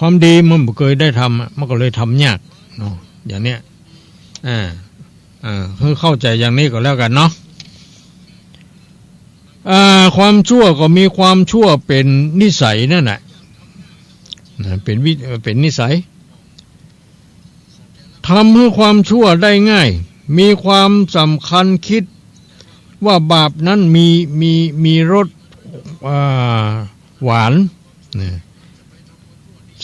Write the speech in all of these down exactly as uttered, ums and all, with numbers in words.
ความดีมันบ่เกยได้ทำอะ มันก็เลยทำยากเนาะ อย่างเนี้ย อ่า อ่า หื้อเข้าใจ๋อย่างนี้ก็แล้วกั๋นเนาะ อ่า ความชั่วก็มีความชั่วเป๋นนิสัยนั่นแหละ นะ เป๋นวิ เอ่อ เป๋นนิสัย ทำหื้อความชั่วได้ง่าย มีความสำคัญ กึ๊ดว่าบาปนั้นมี มี มีรส อ่า หวาน นะ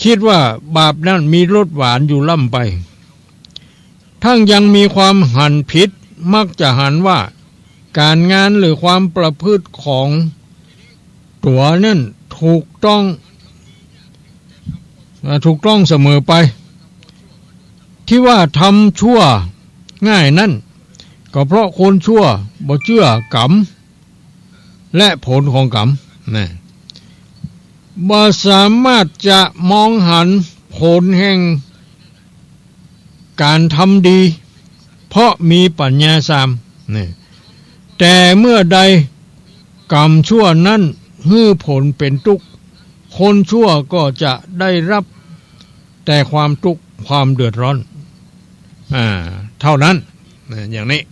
กึ๊ดว่าบาปนั้นมีรสหวานอยู่ล้ำไป ทั้งยังมีความหันผิด มักจะหันว่าก๋านงานหรือความประพฤติของตั๋วนั้นถูกต้อง อ่า ถูกต้องเสมอไป ตี้ว่าทำชั่วง่ายนั้น ก็เพราะคนชั่วบ่เจื้อกรรม และผลของกรรม นะ บ่สามารถจะมองหันผลแห่งก๋านทำดี เพราะมีปัญญาสาม นะ แต่เมื่อใดกรรมชั่วนั้นหื้อผลเป๋นตุ๊กข์ คนชั่วก็จะได้รับแต่ความตุ๊กข์ ความเดือดร้อน อ่า เท่านั้น นะ อย่างนี้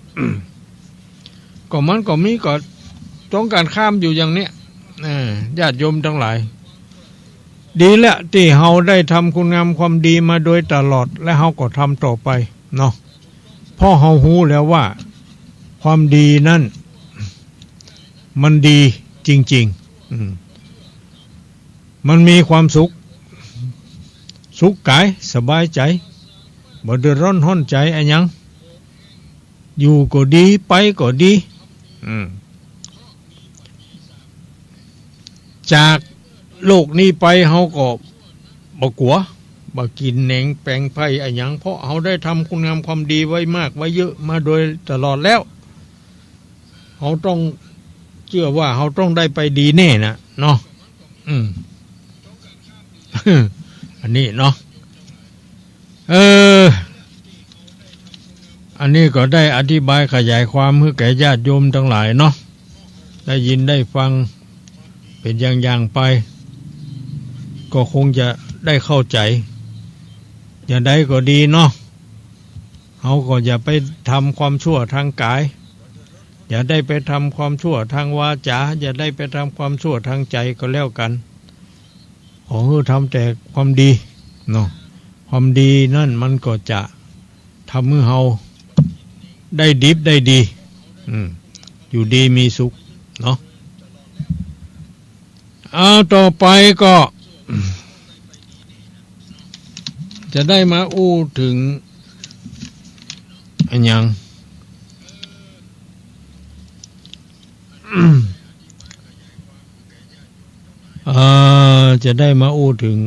ก็มันก็มีก็ตรงกันข้ามอยู่อย่างเนี้ย อ่า ญาติโยมตังหลาย ดีแล้วตี้เฮาได้ทำคุณงามความดีมาโดยตลอด และเฮาก็ทำต่อไปเนาะ เพราะเฮาฮู้แล้วว่าความดีนั้นมันดีจริงๆ อืม มันมีความสุข สุขก๋าย สบายใจ๋ บ่เดือดร้อนฮ้อนใจ๋อะหยัง อยู่ก็ดี ไปก็ดี อืม จากโลกนี้ไปเฮาก็บ่กั๋ว บ่กิ๋นแหนงแป๋งไพร่อะหยัง เพราะเฮาได้ทำคุณงามความดีไว้มากไว้เยอะมาโดยตลอดแล้ว เฮาต้องเจื้อว่าเฮาต้องได้ไปดีแน่นะเนาะ อืม อันนี้เนาะ เออ อันนี้ก็ได้อธิบายขยายความหื้อแก่ญาติโยมตังหลายเนาะ ได้ยินได้ฟังเป๋นอย่างๆ ไป ก็คงจะได้เข้าใจ๋ อย่างใดก็ดีเนาะ เฮาก็อย่าไปทำความชั่วตางก๋าย อย่าได้ไปทำความชั่วตางวาจา อย่าได้ไปทำความชั่วตางใจ๋ก็แล้วกั๋น ขอหื้อทำแต่ความดีเนาะ ความดีนั้นมันก็จะทำหื้อเฮาได้ดิบได้ดี อืม อยู่ดีมีสุขเนาะ เอา ต่อไปก็ จะได้มาอู้เถิงอะหยัง เอ่อ จะได้มาอู้เถิง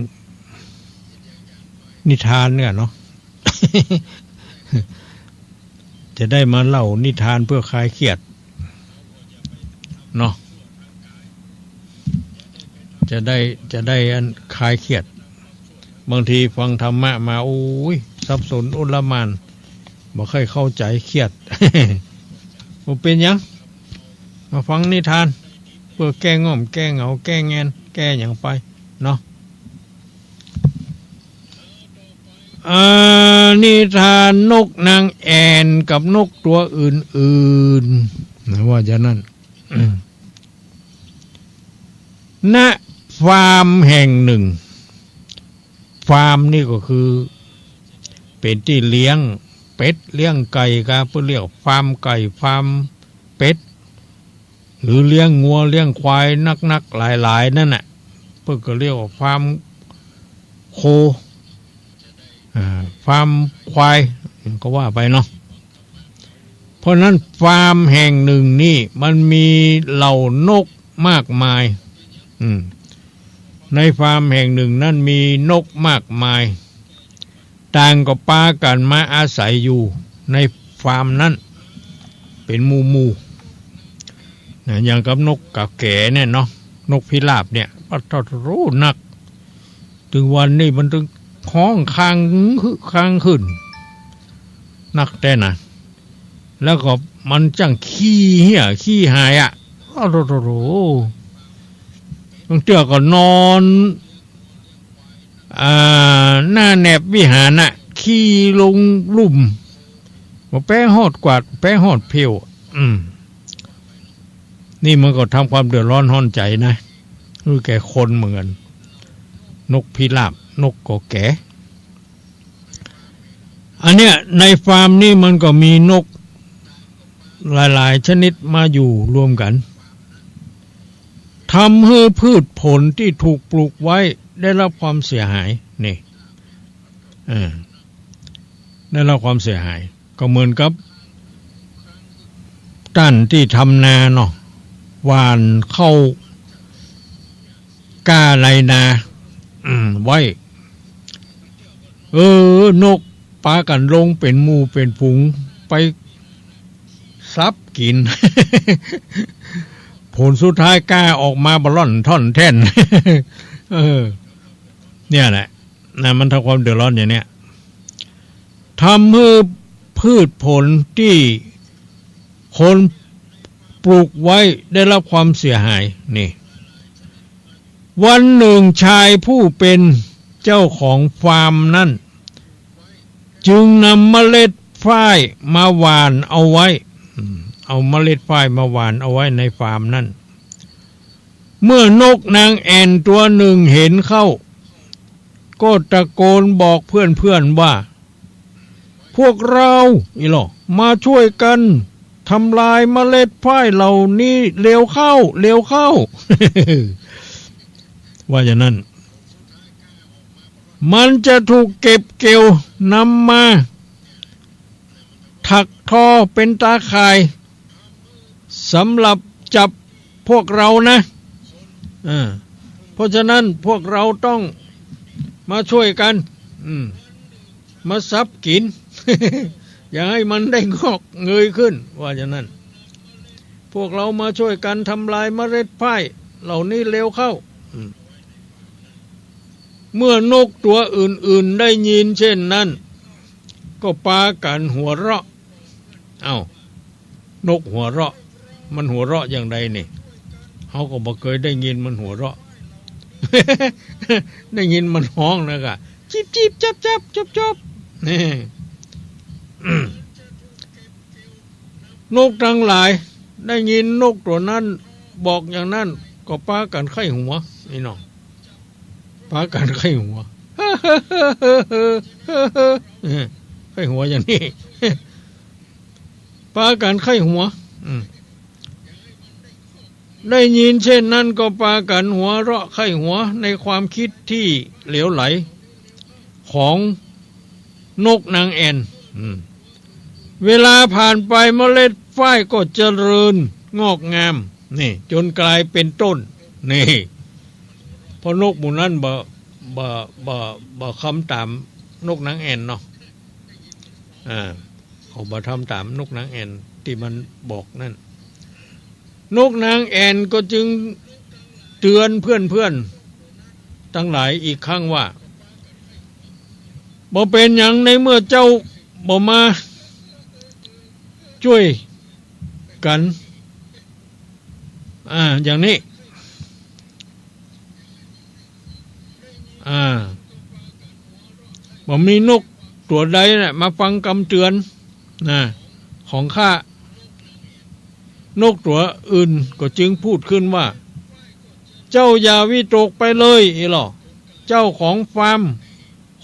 นิทานกั๋นเนาะ จะได้มาเล่านิทานเพื่อคลายเครียดเนาะ จะได้ จะได้อันคลายเครียด บางทีฟังธรรมะมา โอ้ย สับสนอลหม่าน บ่ค่อยเข้าใจ๋ เครียด บ่เป๋นหยัง มาฟังนิทาน เพื่อแก้ง่อม แก้เหงา แก้แงน แก้หยังไปเนาะ อ่า นิทานนกนางแอ่นกับนกตั๋วอื่นๆ นะ ว่าจะนั้น ณ ฟาร์มแห่งหนึ่ง ฟาร์มนี่ก็คือ เป๋นตี้เลี้ยงเป็ด เลี้ยงไก่กา เปิ้นเรียกฟาร์มไก่ ฟาร์มเป็ด หรือเลี้ยงงัวเลี้ยงควายนักๆ หลายๆ นั่นน่ะ เปิ้นก็เรียกว่าฟาร์มโค อ่า ฟาร์มควาย ก็ว่าไปเนาะ เพราะนั้นฟาร์มแห่งหนึ่งนี่มันมีเหล่านกมากมาย อืม ในฟาร์มแห่งหนึ่งนั้นมีนกมากมาย ต่างก็ปากั๋นมาอาศัยอยู่ในฟาร์มนั้น เป๋นหมู่ๆ นะ อย่างกับนกกาแก๋เนี่ยเนาะ นกพิราบเนี่ย ปะโถ นัก เถิงวันนี้มันเถิงฮ้องคางหึคางขึ้น นักแต๊นะ แล้วก็มันจ้างขี้เหี้ยขี้หายอะ โอ้โถ บางเตื้อก็นอน อ่า หน้าแหนบวิหารน่ะ ขี่ลงลุ่ม บ่แป๊ฮอดกวาด แป๊ฮอดเพว อืม นี่มันก็ทำความเดือดร้อนฮ้อนใจ๋นะ หื้อแก่คนเหมือนกั๋น นกพิราบ นกก็แก๋ อันเนี้ย ในฟาร์มนี่มันก็มีนกหลายๆ ชนิดมาอยู่รวมกั๋น ทำหื้อพืชผลตี้ถูกปลูกไว้ได้รับความเสียหาย นี่ เออ ได้รับความเสียหาย ก็เหมือนกับ ต้านตี้ทำนาเนาะ หว่านข้าวกล้าในนา อืม ไว้ เออ นกปากั๋นลงเป๋นหมู่เป๋นฝูง ไปสับกิ๋น ผลสุดท้ายกล้าออกมาบ่ล่อนท่อนแท่น เออ เนี่ยแหละ นะ มันทำความเดือดร้อนอย่างเนี้ย ทำหื้อพืชผลตี้คนปลูกไว้ได้รับความเสียหาย นี่ วันหนึ่งชายผู้เป็นเจ้าของฟาร์มนั้น จึงนำเมล็ดฝ้ายมาหว่านเอาไว้ อืม เอาเมล็ดฝ้ายมาหว่านเอาไว้ในฟาร์มนั้น เมื่อนกนางแอ่นตัวหนึ่งเห็นเข้า ก็ตะโกนบอกเพื่อนๆ ว่า พวกเรา อี้ลอ มาช่วยกั๋นทำลายเมล็ดฝ้ายเหล่านี้เร็วเข้า เร็วเข้า ว่าอย่างนั้น มันจะถูกเก็บเกี่ยวนำมาถักทอเป๋นตาข่าย สำหรับจับพวกเรานะ อ่า เพราะฉะนั้นพวกเราต้องมาช่วยกั๋น อืม มาสับกิ๋น อย่าหื้อมันได้งอกเงยขึ้น ว่าอย่างนั้น พวกเรามาช่วยกั๋นทำลายเมล็ดฝ้ายเหล่านี้เร็วเข้า อืม เมื่อนกตั๋วอื่นๆ ได้ยินเช่นนั้น ก็ปากั๋นหัวเราะ เอ้า นกหัวเราะ มันหัวเราะอย่างใดนี่ เฮาก็บ่เกยได้ยินมันหัวเราะ ได้ยินมันฮ้องนะกะ จิบจิบจับจับจบจบ นี่ นกตังหลายได้ยินนกตั๋วนั้นบอกอย่างนั้น ก็ปากั๋นใค่หัว นี่เนาะ ปากั๋นใค่หัว ใค่หัวอย่างนี้ ปากั๋นใค่หัว อืม ได้ยินเช่นนั้นก็ปากั๋นหัวเราะใค่หัวในความคิดที่เหลวไหลของนกนางแอ่น อืม เวลาผ่านไปเมล็ดฝ้ายก็เจริญงอกงาม นี่ จนกลายเป๋นต้น นี่ เพราะนกหมู่นั้นบ่ บ่ บ่ บ่คำต๋ามนกนางแอ่นเนาะ อ่า เขาบ่ทำต๋ามนกนางแอ่นตี้มันบอกนั่น นกนางแอ่นก็จึงเตือนเพื่อนๆ ตังหลายอีกครั้งว่า บ่เป๋นหยัง ในเมื่อเจ้าบ่มาจ้วยกั๋น อ่า อย่างนี้ อ่า บ่มีนกตั๋วใดน่ะ มาฟังกำเตือน นะ ของข้า นกตั๋วอื่นก็จึงพูดขึ้นว่า เจ้าอย่าวิตกไปเลย อี้ลอ เจ้าของฟาร์ม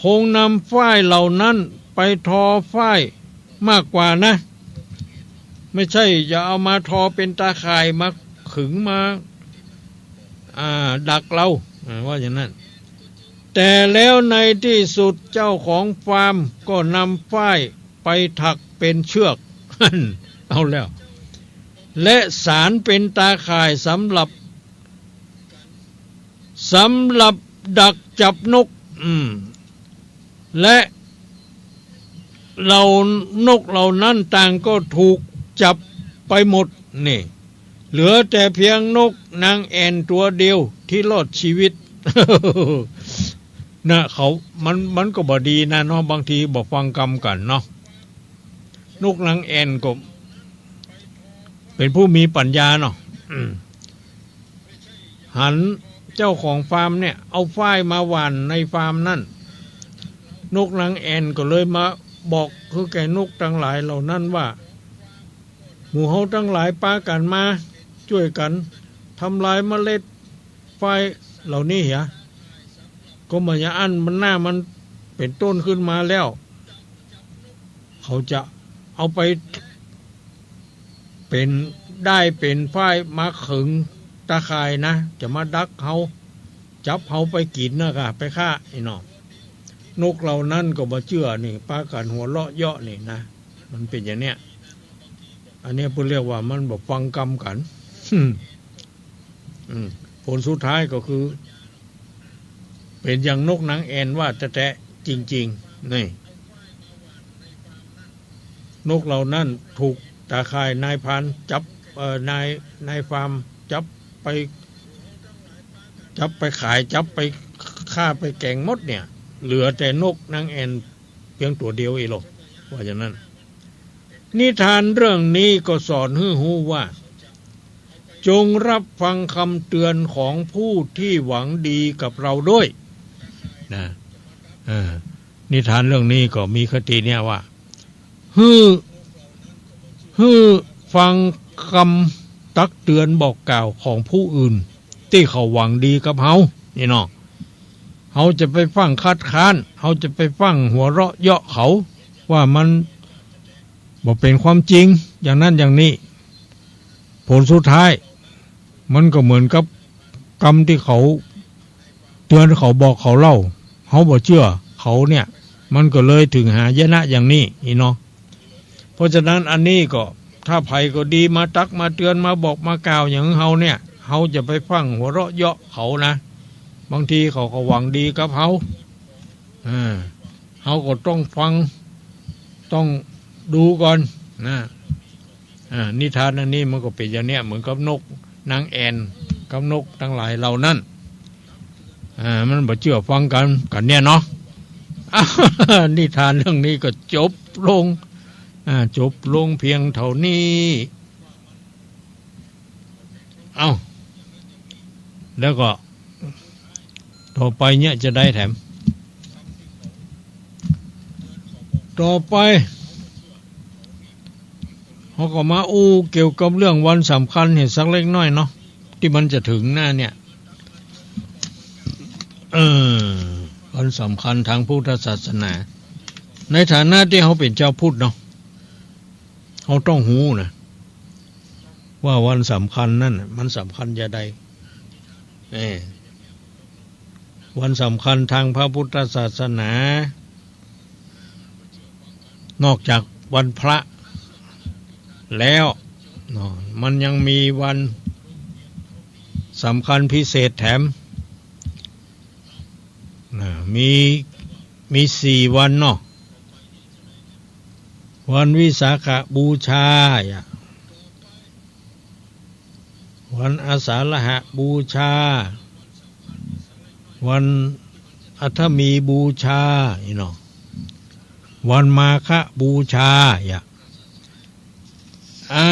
คงนำฝ้ายเหล่านั้นไปทอฝ้ายมากกว่านะ ไม่ใช่จะเอามาทอเป๋นตาข่ายมาขึงมา อ่า ดักเรา อ่า ว่าอย่างนั้น แต่แล้วในที่สุดเจ้าของฟาร์มก็นำฝ้ายไปถักเป๋นเชือก เอาแล้ว และสานเป๋นตาข่ายสำหรับ สำหรับดักจับนก อืม และเหล่านกเหล่านั้นต่างก็ถูกจับไปหมด นี่ เหลือแต่เพียงนกนางแอ่นตั๋วเดียวที่รอดชีวิต นะ เขา มัน มันก็บ่ดีนะเนาะ บางทีบ่ฟังกำกั๋นเนาะ นกนางแอ่นก็เป๋นผู้มีปั๋ญญาเนาะ อืม หัน เจ้าของฟาร์มเนี่ย เอาฝ้ายมาหว่านในฟาร์มนั่น นกนางแอ่นก็เลยมาบอกคือแก่นกตังหลายเหล่านั้นว่า หมู่เฮาตังหลายปากั๋นมาจ้วยกั๋นทำลายเมล็ดฝ้ายเหล่านี้เหีย ก็บ่อย่าอั้นมันหน้ามันเป๋นต้นขึ้นมาแล้ว เขาจะเอาไปเป๋น ได้เป๋นฝ้ายมาขึงตาข่ายนะ จะมาดักเฮา จับเฮาไปกิ๋นนะก่ะ ไปฆ่า อี้เนาะ นกเหล่านั้นก็บ่เจื้อนี่ ปากั๋นหัวเราะเยาะนี่นะ มันเป๋นอย่างเนี้ย อันเนี้ยเปิ้นเรียกว่ามันบ่ฟังกำกั๋น อืม ผลสุดท้ายก็คือ เป๋นอย่างนกนางแอ่นว่าแต๊ๆ จริงๆ นี่ นกเหล่านั้นถูกตาข่ายนายพรานจับ เอ่อ นาย นายฟาร์มจับไป จับไปขาย จับไปฆ่า ไปแก๋งหมดเนี่ย เหลือแต่นกนางแอ่นเพียงตั๋วเดียวเองหรอก ว่าอย่างนั้น นิทานเรื่องนี้ก็สอนหื้อฮู้ว่า จงรับฟังกำเตือนของผู้ตี้หวังดีกับเราด้วย นะ เออ นิทานเรื่องนี้ก็มีคติเนี่ยว่า หื้อ หื้อฟังกำตักเตือนบอกกล่าวของผู้อื่น ตี้เขาหวังดีกับเฮา นี่เนาะ เฮาจะไปฟั่งคัดค้าน เฮาจะไปฟั่งหัวเราะเยาะเขา ว่ามันบ่เป๋นความจริง อย่างนั้นอย่างนี้ ผลสุดท้าย มันก็เหมือนกับกำตี้เขาเตือน เขาบอก เขาเล่า เฮาบ่เจื้อเขาเนี่ย มันก็เลยเถิงหายนะอย่างนี้ อี้เนาะ เพราะฉะนั้นอันนี้ก็ ถ้าใผก็ดีมาตักมาเตือน มาบอกมากล่าวอย่างเฮาเนี่ย เฮาจะไปฟั่งหัวเราะเยาะเขานะ บางทีเขาก็หวังดีกับเฮา อ่า เฮาก็ต้องฟัง ต้องดูก่อนนะ อ่า นิทานอันนี้มันก็เป๋นอย่างเนี้ย เหมือนกับนกนางแอ่นกับนกตังหลายเหล่านั้น อ่า มันบ่เจื้อฟังกั๋น กั๋นเนี่ยเนาะ นิทานเรื่องนี้ก็จบลง อ่า จบลงเพียงเท่านี้ เอ้า แล้วก็ ต่อไปเนี่ยจะได้แถม ต่อไป เฮาก็มาอู้เกี่ยวกับเรื่องวันสำคัญเหียสักเล็กน้อยเนาะ ตี้มันจะเถิงหน้าเนี่ย เออ วันสำคัญตางพุทธศาสนา ในฐานะตี้เฮาเป๋นจาวพุทธเนาะ เฮาต้องฮู้นะ ว่าวันสำคัญนั่นน่ะ มันสำคัญจะใด เออ วันสำคัญตางพระพุทธศาสนา นอกจากวันพระแล้วเนาะ มันยังมีวันสำคัญพิเศษแถม นะ มี มีสี่วันเนาะ วันวิสาขบูชา วันอาสาฬหบูชา วันอัฐมีบูชา อี้เนาะ วันมาฆบูชา อ่ะ อ่า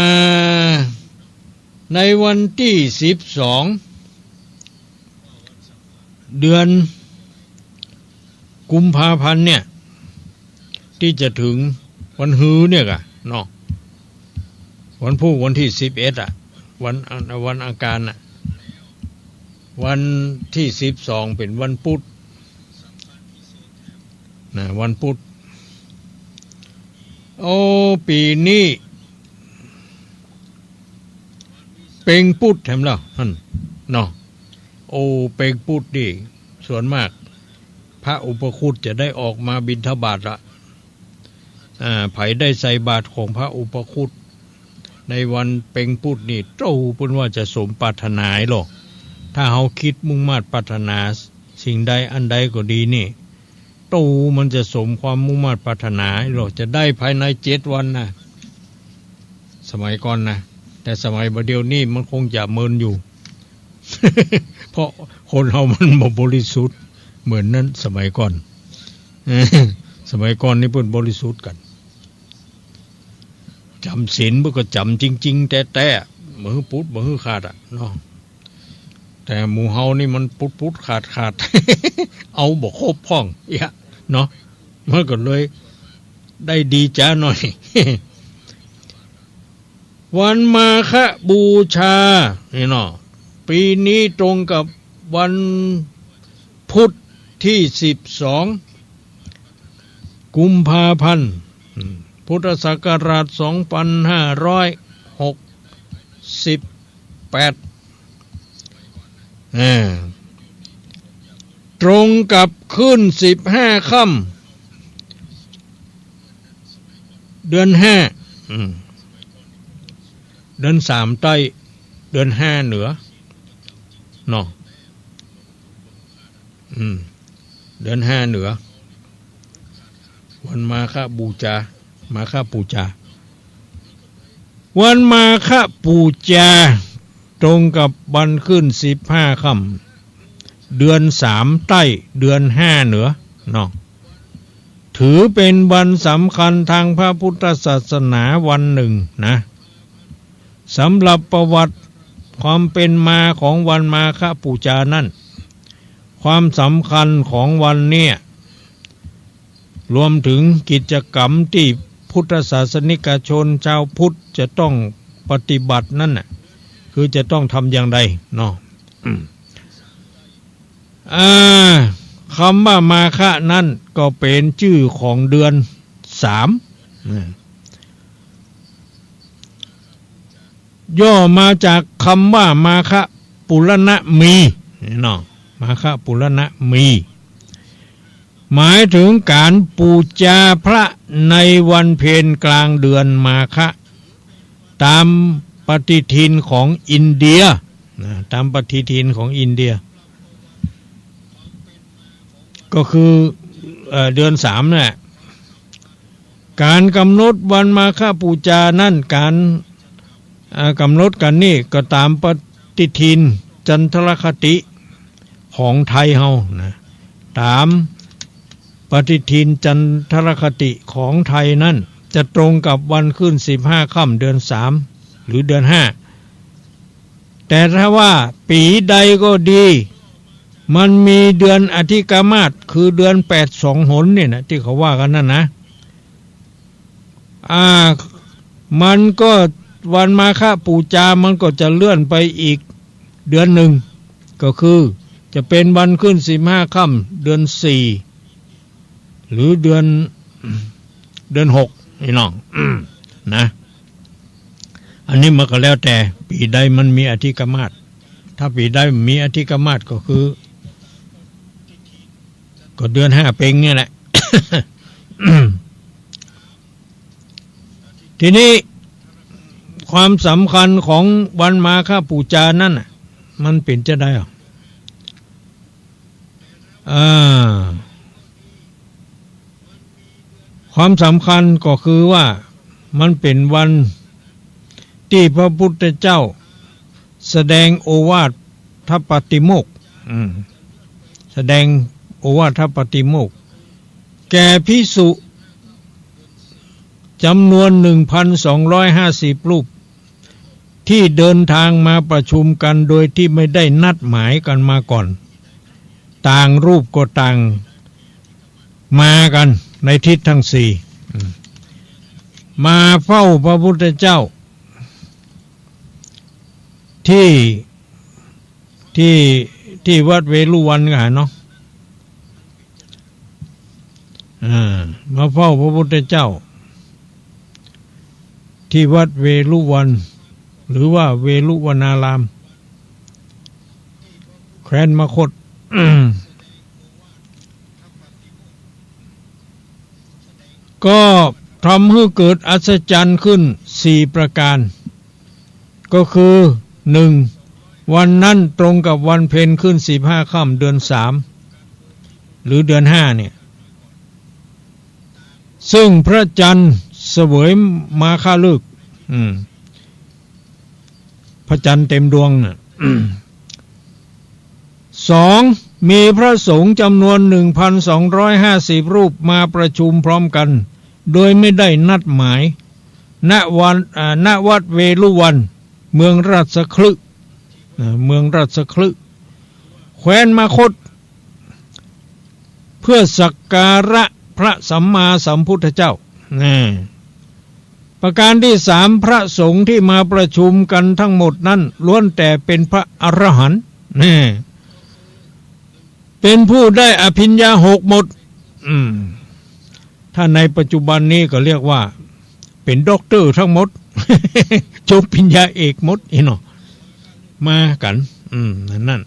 ในวันตี้สิบสอง เดือนกุมภาพันธ์เนี่ย ตี้จะเถิงวันฮือเนี่ยก่ะเนาะ วันพูกวันตี้สิบเอ็ดอะ วัน วันอังคารน่ะ วันตี้สิบสองเป๋นวันปุธนะ วันปุธ โอ้ ปี๋นี้ เป็งปุธแถมแล้วหั่นเนาะ โอ้ เป็งปุธนี่ ส่วนมาก พระอุปคุตจะได้ออกมาบิณฑบาตละ อ่า ใผได้ใส่บาตรของพระอุปคุตในวันเป็งปุธนี่ โต้ เปิ้นว่าจะสมปรารถนาลอ ถ้าเฮาคิดมุ่งมาดปรารถนาสิ่งใดอันใดก็ดีนี่ โต้ มันจะสมความมุ่งมาดปรารถนาลอ จะได้ภายในเจ็ดวันนะ สมัยก่อนนะ แต่สมัยบ่าเดี่ยวนี้มันคงจะเมินอยู่ เพราะคนเฮามันบ่บริสุทธิ์เหมือนนั้นสมัยก่อน สมัยก่อนนี่เปิ้นบริสุทธิ์กั๋น จ๋ำศีลเปิ้นก็จ๋ำจริงๆ แต๊ๆ บ่หื้อปุด บ่หื้อขาดอะเนาะ แต่หมู่เฮานี่มันปุดๆ ขาดๆ เอาบ่ครบพ่องเอี้ยะเนาะ มันก็เลยได้ดีจ๋าหน่อย วันมาฆบูชานี่เนาะ ปีนี้ตรงกับวันพุธที่สิบสอง กุมภาพันธ์ อืม พุทธศักราช สองพันห้าร้อยหกสิบแปด อ่า ตรงกับขึ้นสิบห้าค่ำ เดือนห้า อืม เดือนสามใต้ เดือนห้าเหนือ เนาะ อืม เดือนห้าเหนือ วันมาฆบูชา มาฆปูจา วันมาฆปูจา ตรงกับวันขึ้นสิบห้าค่ำ เดือนสามใต้ เดือนห้าเหนือ เนาะ ถือเป็นวันสำคัญทางพระพุทธศาสนาวันหนึ่งนะ สำหรับประวัติความเป็นมาของวันมาฆปูจานั้น ความสำคัญของวันเนี่ย รวมถึงกิจกรรมที่พุทธศาสนิกชนชาวพุทธจะต้องปฏิบัตินั่นน่ะ คือจะต้องทำอย่างใดเนาะ อืม อ่า คำว่ามาฆะนั้นก็เป็นจื้อของเดือนสาม นะ ย่อมาจากคำว่ามาฆะปุรณะมี นี่เนาะ มาฆะปุรณะมี หมายถึงการปูจาพระในวันเพ็ญกลางเดือนมาฆะ ตามปฏิทินของอินเดีย นะ ตามปฏิทินของอินเดีย ก็คือ เอ่อ เดือนสามนั่นแหละ การกำหนดวันมาฆปูจานั้น การ เอ่อ กำหนดกั๋นนี่ก็ตามปฏิทินจันทรคติของไทยเฮานะ ตามปฏิทินจันทรคติของไทยนั้น จะตรงกับวันขึ้นสิบห้าค่ำเดือนสาม หรือเดือนห้า แต่ถ้าว่าปี๋ใดก็ดี มันมีเดือนอธิกมาส คือเดือนแปดสองหนเนี่ยนะ ตี้เขาว่ากั๋นนั่นนะ อ่า มันก็วันมาฆปูจา มันก็จะเลื่อนไปอีกเดือนหนึ่ง ก็คือจะเป๋นวันขึ้นสิบห้าค่ำเดือนสี่ หรือเดือน เดือนหก นี่เนาะ นะ อันนี้มันก็แล้วแต่ปี๋ใดมันมีอธิกมาส ถ้าปี๋ใดมีอธิกมาสก็คือ ก็เดือนห้าเป็งเนี่ยแหละ ทีนี้ความสำคัญของวันมาฆปูจานั้นน่ะ มันเป๋นจาใดอ่ะ อ่า ความสำคัญก็คือว่ามันเป๋นวันตี้พระพุทธเจ้าแสดงโอวาทปาติโมกข์ อืม แสดงโอวาทปาติโมกข์ แก่ภิกษุจำนวน หนึ่งพันสองร้อยห้าสิบ รูป ที่เดินทางมาประชุมกั๋นโดยที่ไม่ได้นัดหมายกั๋นมาก่อน ต่างรูปก็ต่างมากั๋นในทิศทั้งสี่ อืม มาเฝ้าพระพุทธเจ้า ที่ ที่ ที่วัดเวฬุวันก็หาเนาะ อ่า มาเฝ้าพระพุทธเจ้า ที่วัดเวฬุวัน หรือว่าเวฬุวนาราม แคว้นมคธ ก็ทำหื้อเกิดอัศจรรย์ขึ้นสี่ประการ ก็คือ หนึ่ง วันนั้นตรงกับวันเพ็ญขึ้นสิบห้าค่ำเดือนสาม หรือเดือนห้าเนี่ย ซึ่งพระจันทร์เสวยมาฆฤกษ์ อืม พระจันทร์เต็มดวงน่ะ สอง มีพระสงฆ์จำนวน หนึ่งพันสองร้อยห้าสิบ รูปมาประชุมพร้อมกั๋น โดยไม่ได้นัดหมาย ณ วัน อ่า ณ วัดเวฬุวัน เมืองราชคฤห์ นะ เมืองราชคฤห์ แคว้นมคธ เพื่อสักการะพระสัมมาสัมพุทธเจ้า นะ ประการที่สาม พระสงฆ์ที่มาประชุมกันทั้งหมดนั้น ล้วนแต่เป็นพระอรหันต์ นะ เป็นผู้ได้อภิญญาหกหมด อืม ถ้าในปัจจุบันนี้ก็เรียกว่าเป็นด็อกเตอร์ทั้งหมด จบปริญญาเอกหมด อี้เนาะ มากั๋น อืม นั่น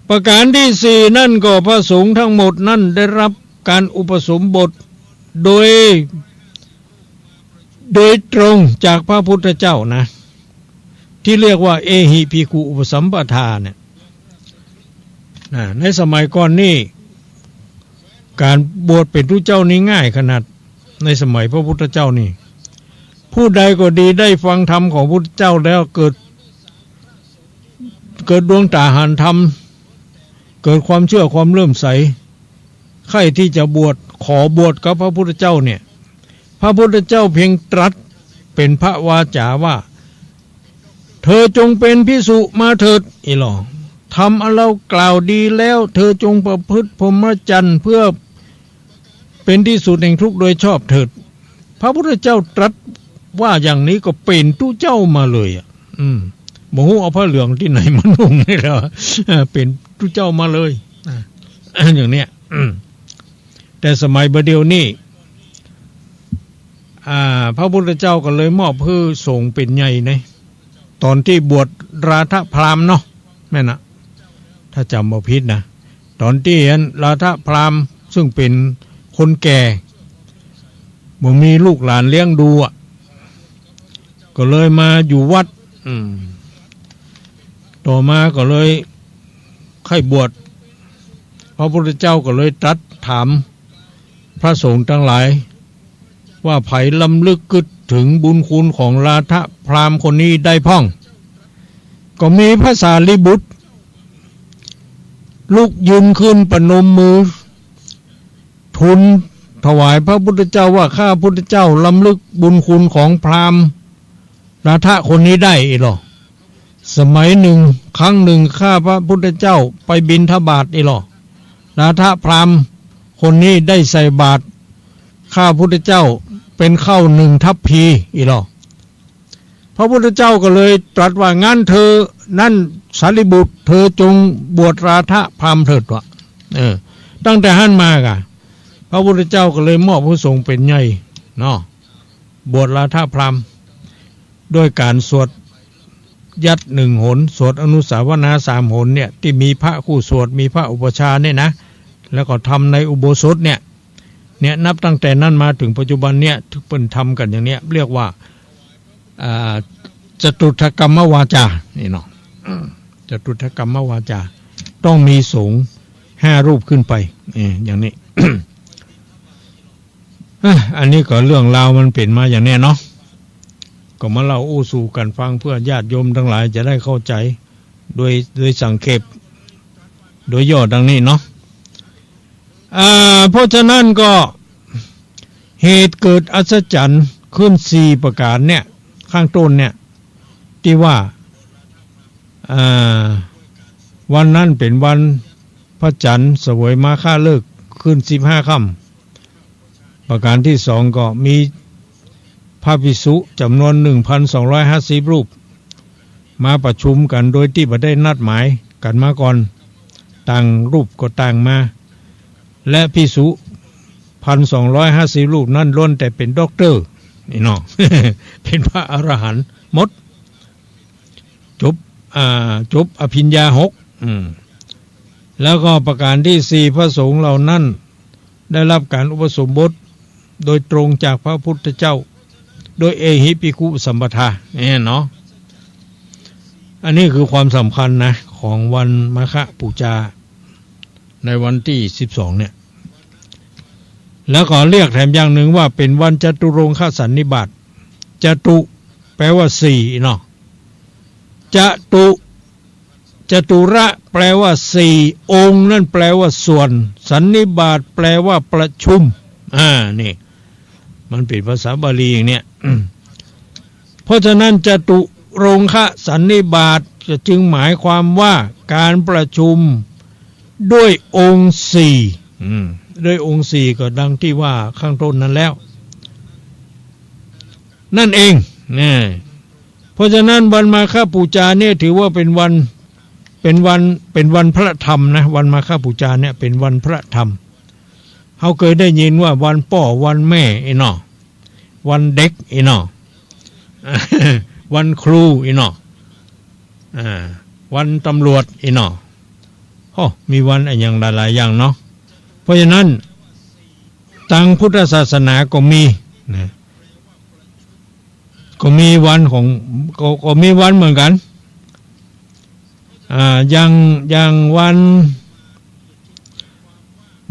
ประการที่สี่นั่นก็พระสงฆ์ทั้งหมดนั่นได้รับการอุปสมบทโดย โดยตรงจากพระพุทธเจ้านะ ที่เรียกว่า เอหิภิกขุอุปสัมปทาเนี่ย นะ ในสมัยก่อนนี่ ก๋านบวชเป๋นตุ๊เจ้านี่ง่ายขนาด ในสมัยพระพุทธเจ้านี่ ผู้ใดก็ดีได้ฟังธรรมของพุทธเจ้าแล้วเกิด เกิดดวงต๋าหันธรรม เกิดความเชื่อความเลื่อมใส ใคร่ที่จะบวช ขอบวชกับพระพุทธเจ้าเนี่ย พระพุทธเจ้าเพียงตรัสเป๋นพระวาจาว่า เธอจงเป็นภิกษุมาเถิด อี้หล่อ ธรรมอันเรากล่าวดีแล้ว เธอจงประพฤติพรหมจรรย์เพื่อเป็นที่สุดแห่งทุกข์โดยชอบเถิด พระพุทธเจ้าตรัสว่าอย่างนี้ก็เป๋นตุ๊เจ้ามาเลยอะ อืม บ่ฮู้เอาผ้าเหลืองตี้ไหนมานุ่งนี่แหละ เออ เป๋นตุ๊เจ้ามาเลย อ่ะ อย่างเนี้ย อืม แต่สมัยบ่าเดี่ยวนี้ อ่า พระพุทธเจ้าก็เลยมอบหื้อสงฆ์เป๋นใหญ่นะ ต๋อนตี้บวชราธพราหมณ์เนาะ แม่นนะ ถ้าจ๋ำบ่ผิดนะ ต๋อนตี้อันราธพราหมณ์ซึ่งเป๋นคนแก่ บ่มีลูกหลานเลี้ยงดูอะ ก็เลยมาอยู่วัด อืม ต่อมาก็เลยใค่บวช พระพุทธเจ้าก็เลยตรัสถามพระสงฆ์ตังหลาย ว่าใผรรำลึกกึ๊ดเถิงบุญคุณของราธพราหมณ์คนนี้ได้พ่อง ก็มีพระสารีบุตร ลุกยืนขึ้นประนมมือ ทูลถวายพระพุทธเจ้าว่า ข้าพุทธเจ้ารำลึกบุญคุณของพราหมณ์ราธะคนนี้ได้อี้หล่อ สมัยหนึ่ง ครั้งหนึ่ง ข้าพระพุทธเจ้าไปบิณฑบาตอี้หล่อ ราธพราหมณ์คนนี้ได้ใส่บาตรข้าพุทธเจ้าเป๋นข้าวหนึ่งทัพพีอี้หล่อ พระพุทธเจ้าก็เลยตรัสว่า งั้นเธอ นั้นสารีบุตร เธอจงบวชราธพราหมณ์เถิดวะ เออ ตั้งแต่หั้นมากะ พระพุทธเจ้าก็เลยมอบหื้อสงฆ์เป๋นใหญ่เนาะ บวชราธพราหมณ์ ด้วยก๋านสวดยัตติหนึ่งหน สวดอนุสาวนาสามหนเนี่ย ตี้มีพระคู่สวด มีพระอุปัชฌาย์เนี่ยนะ แล้วก็ทำในอุโบสถเนี่ย เนี่ย นับตั้งแต่นั้นมาเถิงปัจจุบันเนี่ย เปิ้นทำกั๋นอย่างเนี้ย เรียกว่า อ่า จตุตถกรรมวาจา นี่เนาะ อืม จตุตถกรรมวาจา ต้องมีสงฆ์ห้ารูปขึ้นไป เออ อย่างนี้ อ่ะ อันนี้ก็เรื่องราวมันเป๋นมาอย่างเนี้ยเนาะ ก็มาเล่าอู้สู่กั๋นฟัง เพื่อญาติโยมตังหลายจะได้เข้าใจ๋ โดย โดยสังเขป โดยย่อดังนี้เนาะ อ่า เพราะฉะนั้นก็ เหตุเกิดอัศจรรย์ขึ้นสี่ประก๋านเนี่ย ข้างต้นเนี่ย ตี้ว่า อ่า วันนั้นเป๋นวันพระจันทร์เสวยมาฆฤกษ์ขึ้นสิบห้าค่ำ ประก๋านตี้สองก็มีพระภิกษุจ๋ำนวนหนึ่งพันสองร้อยห้าสิบรูป มาประชุมกั๋นโดยตี้บ่ได้นัดหมายกั๋นมาก่อน ต่างรูปก็ต่างมา และภิกษุพันสองร้อยห้าสิบรูปนั้นล้วนแต่เป๋นด็อกเตอร์ นี่เนาะ เป๋นพระอรหันต์หมด จบ อ่า จบอภิญญาหก อืม แล้วก็ประก๋านตี้สี่ พระสงฆ์เหล่านั้นได้รับก๋านอุปสมบทโดยตรงจากพระพุทธเจ้า โดยเอหิภิกขุสัมปทา เนี่ยเนาะ อันนี้คือความสำคัญนะ ของวันมาฆปูจา ในวันตี้สิบสองเนี่ย แล้วก็เรียกแถมอย่างหนึ่งว่าเป๋นวันจตุรงคสันนิบาต จตุ แปลว่าสี่เนาะ จตุ จตุระ แปลว่าสี่ องค์ นั่นแปลว่าส่วน สันนิบาต แปลว่าประชุม อ่า นี่ มันเป๋นภาษาบาลีอย่างเนี้ย อืม เพราะฉะนั้น จตุรงคสันนิบาต จะจึงหมายความว่าการประชุมด้วยองค์สี่ อืม ด้วยองค์สี่ก็ดังที่ว่าข้างต้นนั้นแล้ว นั่นเอง นะ เพราะฉะนั้นวันมาฆปูจาเนี่ยถือว่าเป็นวัน เป็นวัน เป็นวันพระธรรมนะ วันมาฆปูจาเนี่ยเป็นวันพระธรรม เฮาเกยได้ยินว่าวันป้อวันแม่อี้เนาะ วันเด็กอี้เนาะ วันครูอี้เนาะ อ่า วันตำรวจอี้เนาะ โอ้ มีวันอะหยังหลายๆ อย่างเนาะ เพราะฉะนั้น ตางพุทธศาสนาก็มีนะ ก็มีวันของ ก็ ก็มีวันเหมือนกั๋น อ่า อย่าง อย่างวัน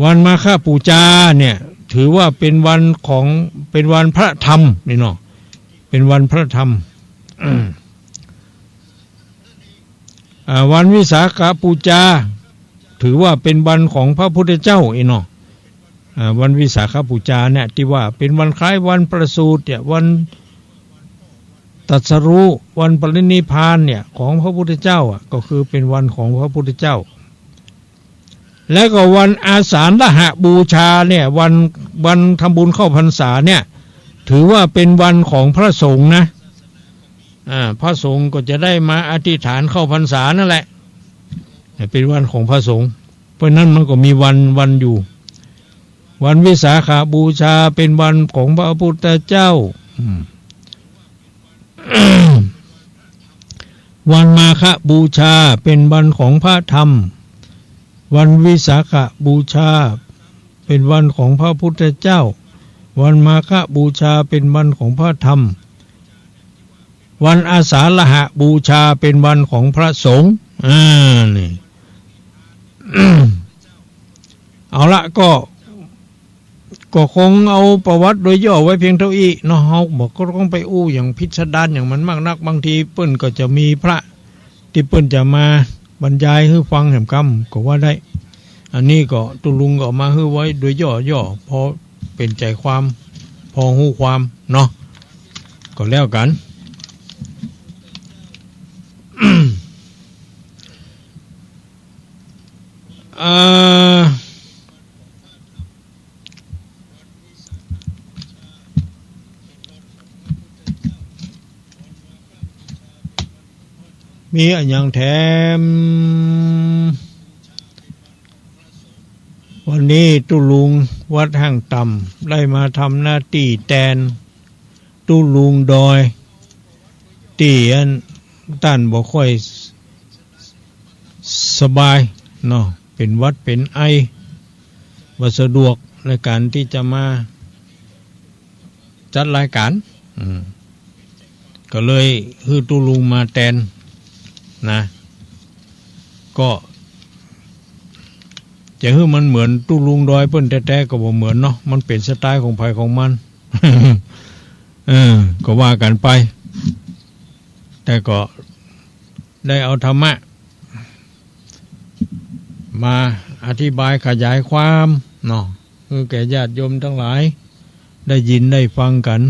วันมาฆปูจาเนี่ย ถือว่าเป็นวันของ เป็นวันพระธรรมอี้เนาะ เป็นวันพระธรรม อ่า วันวิสาขปูจา ถือว่าเป็นวันของพระพุทธเจ้าอี้เนาะ อ่า วันวิสาขปูจาเนี่ย ตี้ว่าเป็นวันคล้ายวันประสูติเนี่ย วันตรัสรู้ วันปรินิพพานเนี่ย ของพระพุทธเจ้าอะ ก็คือเป็นวันของพระพุทธเจ้า แล้วก็วันอาสาฬหบูชาเนี่ย วัน วันทำบุญเข้าพรรษาเนี่ย ถือว่าเป็นวันของพระสงฆ์นะ อ่า พระสงฆ์ก็จะได้มาอธิษฐานเข้าพรรษานั่นแหละ เป็นวันของพระสงฆ์ เพราะนั้นมันก็มีวัน วันอยู่ วันวิสาขบูชาเป็นวันของพระพุทธเจ้า อืม วันมาฆบูชาเป็นวันของพระธรรม วันวิสาขบูชาเป็นวันของพระพุทธเจ้า วันมาฆบูชาเป็นวันของพระธรรม วันอาสาฬหบูชาเป็นวันของพระสงฆ์ อ่า นี่ เอาละ ก็ ก็คงเอาประวัติโดยย่อไว้เพียงเต้าอี้เนาะ เฮาบ่ก็ต้องไปอู้อย่างพิสดารอย่างมันมากนัก บางทีเปิ้นก็จะมีพระตี้เปิ้นจะมาบรรยายหื้อฟังแหมกำก็ว่าได้ อันนี้ก็ตุ๊ลุงก็เอามาหื้อไว้โดยย่อๆ พอเป๋นใจ๋ความ พอฮู้ความเนาะ ก็แล้วกั๋น เอ่อ มีอะหยังแถม วันนี้ตุ๊ลุงวัดห้างต่ำได้มาทำหน้าตี้แตนตุ๊ลุงดอย ตี้อันต้านบ่ค่อยสบายเนาะ เป๋นหวัดเป๋นไอ บ่สะดวกในก๋านตี้จะมาจัดรายก๋าน อืม ก็เลยหื้อตุ๊ลุงมาแตนนะ ก็จะหื้อมันเหมือนตุ๊ลุงดอยเปิ้นแต๊ๆ ก็บ่เหมือนเนาะ มันเป๋นสไตล์ของใผของมัน เออ ก็ว่ากั๋นไป แต่ก็ได้เอาธรรมะ มาอธิบายขยายความเนาะ หื้อแก่ญาติโยมตังหลายได้ยินได้ฟังกั๋น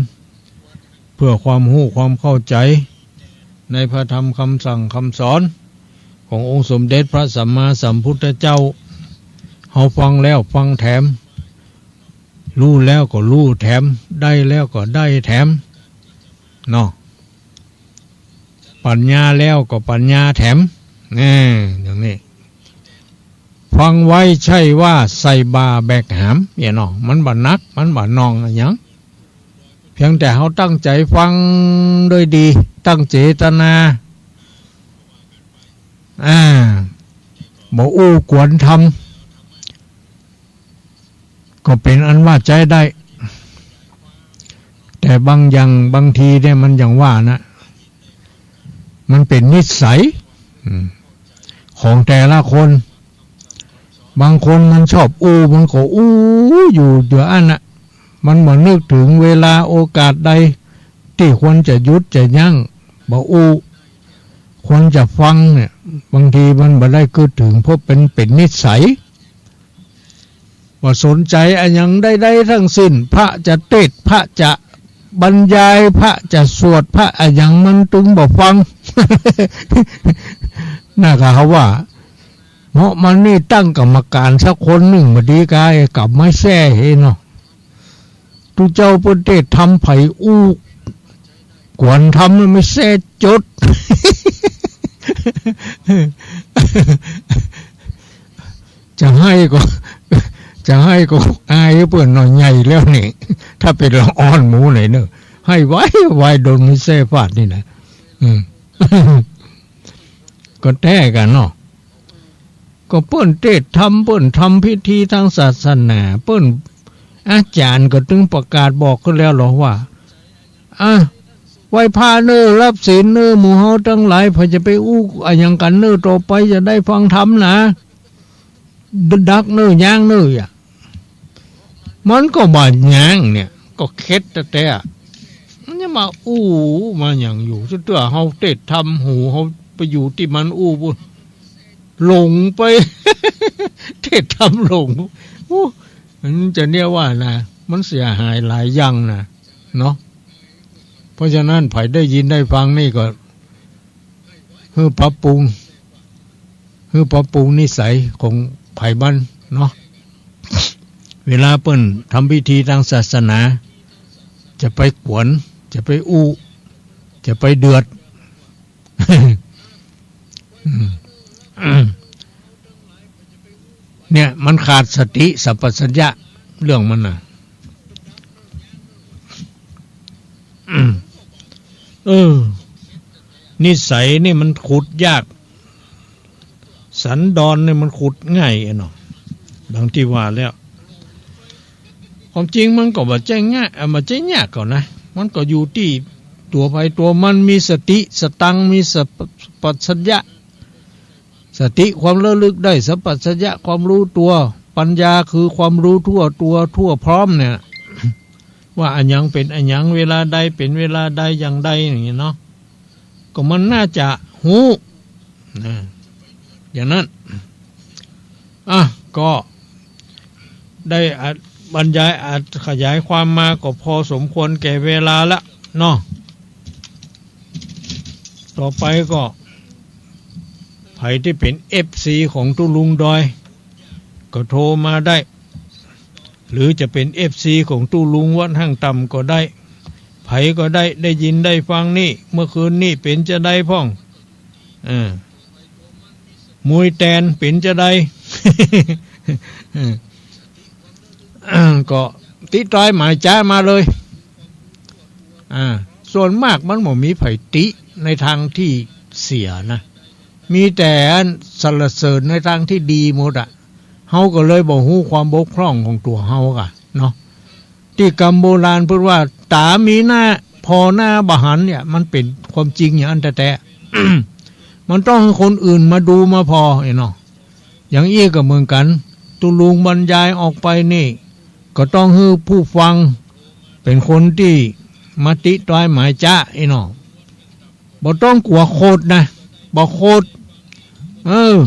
เพื่อความฮู้ความเข้าใจ๋ในพระธรรมกำสั่งกำสอนขององค์สมเด็จพระสัมมาสัมพุทธเจ้า เฮาฟังแล้วฟังแถม ฮู้แล้วก็ฮู้แถม ได้แล้วก็ได้แถมเนาะ ปัญญาแล้วก็ปัญญาแถม แน่ อย่างนี้ ฟังไว้ใช่ว่าใส่บ่าแบกหาม เนี่ยเนาะ มันบ่หนัก มันบ่หน่วงอะหยัง เพียงแต่เฮาตั้งใจ๋ฟังโดยดี ตั้งเจตนา อ่า บ่อู้กวนธรรม ก็เป๋นอันว่าใจ๊ได้ แต่บางอย่างบางทีเนี่ยมันอย่างว่านะ มันเป๋นนิสัย อืม ของแต่ละคน บางคนมันชอบอู้ มันก็อู้อยู่เดี๋ยวอั้นน่ะ มันบ่นึกเถิงเวลาโอกาสใดตี้ควรจะหยุดจะยั้ง บ่อู้ ควรจะฟังเนี่ย บางทีมันบ่ได้กึ๊ดเถิง เพราะเป๋น เป๋นนิสัย บ่สนใจ๋อะหยังใดๆ ทั้งสิ้น พระจะเตสน์ พระจะบรรยาย พระจะสวด พระอะหยังมันตึงบ่ฟัง น่ะ ก็เขาว่า เหมาะมันนี่ตั้งกรรมการสักคนนึ่งบ่ดีกา ไอ้กลับมาแซ่เฮเนาะ ตุ๊เจ้าเปิ้นเตศน์ธรรมไผอู้ กวนธรรมมันไม่แซ่จด จะไห้ก็ จะไห้ก็อายเปิ้นเนาะ ใหญ่แล้วนี่ ถ้าเป๋นละอ่อนหมู่ไหนเนาะ ไห้ไวไว ดนไม่แซ่ฟาดนี่นะ อืม ก็แต๊กั๋นเนาะ ก็เปิ้นเตศน์ธรรม เปิ้นทำพิธีตางศาสนา เปิ้น อาจ๋ารย์ก็ตึงประกาศบอกขึ้นแล้วเหรอว่า อ่ะ ไหว้พระเน่อ รับศีลเน่อ หมู่เฮาตังหลาย ใผจะไปอู้อะหยังกั๋นเน่อ ต่อไปจะได้ฟังธรรมนะ ดักเน่อ ย้างเน่ออะ มันก็บ่ย้างเนี่ย ก็เข็ดแต๊ๆ อะ มันจะมาอู้มาหยังอยู่ เตื้อเฮาเตศน์ธรรม หูเฮาไปอยู่ตี้มันอู้ปุ้น หลงไป เตศน์ธรรมหลง โอ้ มันจะเนี่ยว่านะ มันเสียหายหลายอย่างนะ เนาะ เพราะฉะนั้นใผได้ยินได้ฟังนี่ก็ หื้อปรับปรุง หื้อปรับปรุงนิสัยของใผมันเนาะ เวลาเปิ้นทำพิธีตางศาสนา จะไปกวน จะไปอู้ จะไปเดือด เนี่ย มันขาดสติสัมปชัญญะเรื่องมันน่ะ เออ นิสัยนี่มันขุดยาก สันดอนนี่มันขุดง่ายอะเนาะ ดังตี้ว่าแล้ว ความจริงมันก็บ่ใจ้ง่าย อ่ะ บ่ใจ้ยากก่อนนะ มันก็อยู่ตี้ตั๋วใผตั๋วมัน มีสติสตังค์ มีสัมปชัญญะ สติความระลึกได้ สัมปชัญญะความรู้ตัว ปัญญาคือความรู้ทั่วตัวทั่วพร้อมเนี่ย ว่าอะหยังเป๋นอะหยัง เวลาใดเป๋นเวลาใดอย่างใด อย่างเงี้ยเนาะ ก็มันน่าจะฮู้นะ อย่างนั้น อ่ะ ก็ได้อธิบรรยาย อธิบายขยายความมาก็พอสมควรแก่เวลาละเนาะ ต่อไปก็ ใผตี้เป๋นเอฟซีของตุ๊ลุงดอย ก็โทรมาได้ หรือจะเป๋นเอฟซีของตุ๊ลุงวัดห้างต่ำก็ได้ ใผก็ได้ ได้ยินได้ฟังนี่ เมื่อคืนนี่เป๋นจาใดพ่อง เออ มวยแตนเป๋นจาใด เออ ก็ติดต๋อยหมายจ๊ามาเลย อ่า ส่วนมากมันบ่มีใผติในตางตี้เสียนะ มีแต่อันสรรเสริญในตางตี้ดีหมดอะ เฮาก็เลยบ่ฮู้ความบกพร่องของตั๋วเฮาก่ะเนาะ ตี้กำโบราณเปิ้นว่า ต๋ามีหน้า ผ่อหน้าบ่หันเนี่ย มันเป๋นความจริงอย่างอั้นแต๊ๆ มันต้องหื้อคนอื่นมาดูมาผ่อไอ้เนาะ อย่างอี้ก็เหมือนกั๋น ตุ๊ลุงบรรยายออกไปนี่ ก็ต้องหื้อผู้ฟังเป๋นคนตี้มาติตอยหมายจ๊ะไอ้เนาะ บ่ต้องกั๋วโขดนะ บ่โขด เออ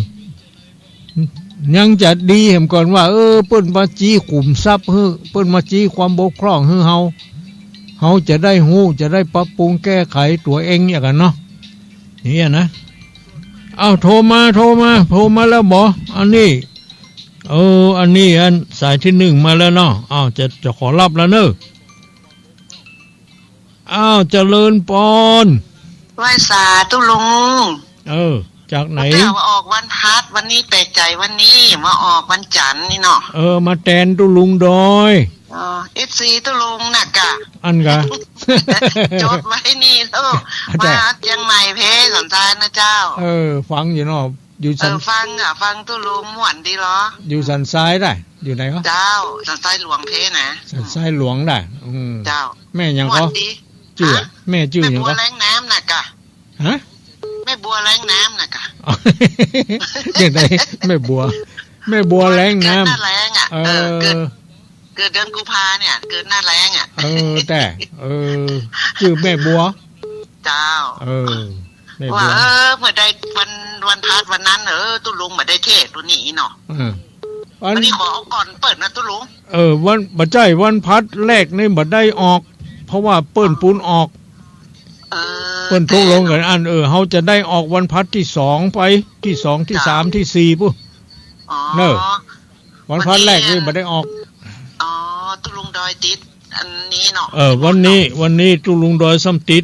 ยังจะดีแหมก่อนว่า เออ เปิ้นมาจี้ขุมทรัพย์หื้อ เปิ้นมาจี้ความบกพร่องหื้อเฮา เฮาจะได้ฮู้ จะได้ปรับปรุงแก้ไขตั๋วเองอย่างกั๋นเนาะ อย่างเงี้ยนะ เอ้า โทรมา โทรมา โทรมาแล้วบ่ อันนี้ เออ อันนี้ อันสายตี้นึ่งมาแล้วเนาะ เอ้า จะ จะขอฮับแล้วเน่อ อ้าว เจริญปอน ไหว้สาตุ๊ลุง เออ จากไหน เมื่อกี้ว่าออกวันพฤหัส วันนี้แปลกใจ๋ วันนี้มาออกวันจันทร์นี่เนาะ เออ มาแตนตุ๊ลุงดอย อ๋อ เอฟซีตุ๊ลุงน่ะก่ะ อั้นก่ะ จดไว้นี่แล้ว อาจ๋ารย์ มาเจียงใหม่เพสันทรายนะเจ้า เออ ฟังอยู่เนาะ อยู่สัน เออ ฟังอะ ฟังตุ๊ลุงม่วนดีเหรอ อยู่สันทรายได้ อยู่ไหนวะ เจ้า สันทรายหลวงเพนะ สันทรายหลวงได้ อืม เจ้า แม่หยังก็ ม่วนดี จื้อ ฮะ แม่จื้อหยังก็ แม่บัวแรงน้ำน่ะก่ะ ฮะ แม่บัวแรงน้ำน่ะก่ะ อย่างใด แม่บัว แม่บัวแรงน้ำ เกิดหน้าแล้งอะ เออ เออ เกิด เกิดเดือนกุมภาเนี่ย เกิดหน้าแล้งอะ เออ แต่ เออ จื้อแม่บัว เจ้า เออ แม่บัว ว่า เออ เมื่อใดวัน วันพฤหัสวันนั้น เออ ตุ๊ลุงบ่ได้เทศน์ตัวนี้เนาะ เออ อัน วันนี้ขอเอาก่อนเปิ้นนะตุ๊ลุง เออ วัน บ่ใจ้ วันพฤหัสแรกนี่บ่ได้ออก เพราะว่าเปิ้นปูนออก เออ เปิ้นตกลงกั๋นอั้น เออ เฮาจะได้ออกวันพฤหัสตี้สองไป ตี้สอง ตี้สาม ตี้สี่ปุ้น อ๋อ เน่อ วันพฤหัสแรกนี่บ่ได้ออก อ๋อ ตุ๊ลุงดอยติดอันนี้เนาะ เออ วันนี้ วันนี้ตุ๊ลุงดอยซ้ำติด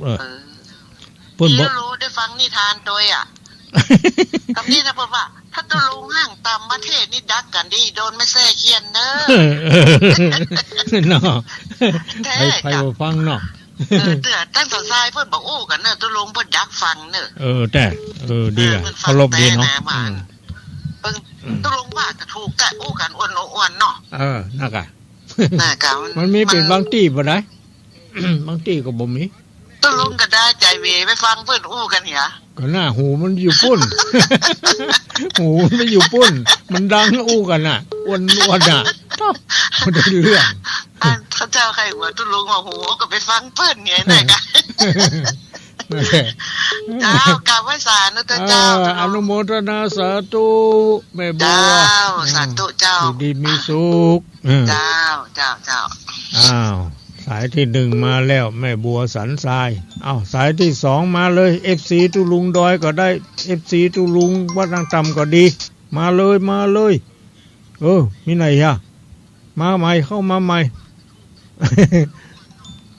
เออ เออ เปิ้นบอก นี่รู้ได้ฟังนิทานโดยอะ กำนี้นะเปิ้นว่า ถ้าตุ๊ลุงห้างต่ำมาเทศน์นี่ดักกั๋นดี โดนแม่แซ่เฆี่ยนเน่อ เนาะ แท้ ใผ ใผ จ้ะ บ่ฟังเนาะ เออ เตื้อตั้งแต่ทรายเปิ้นบ่อู้กั๋นเน่อ ตุ๊ลุงเปิ้นดักฟังเน่อ เออ แต๊ เออ ดีอะ เออ เปิ้นฟัง เคารพดีเนาะ แต๊นะว่า อืม เปิ้น อืม ตุ๊ลุงว่าก็ถูก ก็อู้กั๋นอ้วนๆเนาะ เออ นั่นกะ นั่นกะ มัน มันมีเป๋น มัน บางตี้บ่ได้ บางตี้ก็บ่มี ตุ๊ลุงก็ได้ใจ๋เหวไปฟังเปิ้นอู้กั๋นเหีย ก็หน้าหูมันอยู่ปุ้น หูมันอยู่ปุ้น มันดังอู้กั๋นน่ะ อ้วนๆน่ะ มันได้เรื่อง อันเขาเจ้าใค่หัวตุ๊ลุงว่าหูก็ไปฟังเปิ้นไง อืม นั่นกะ นั่นแหละ เจ้า กราบไหว้สาเน่อเจ้า เออ อนุโมทนาสาธุ แม่บัว เจ้า อืม สาธุเจ้า อยู่ดีมีสุข เออ เจ้า เจ้า เจ้า อ้าว สายตี้หนึ่งมาแล้ว แม่บัวสันทราย อ้าว สายตี้สองมาเลย เอฟซี ตุ๊ลุงดอยก็ได้ เอฟซี ตุ๊ลุงวัดนางต่ำก็ดี มาเลย มาเลย เออ มีไหนอะ มาใหม่ เข้ามาใหม่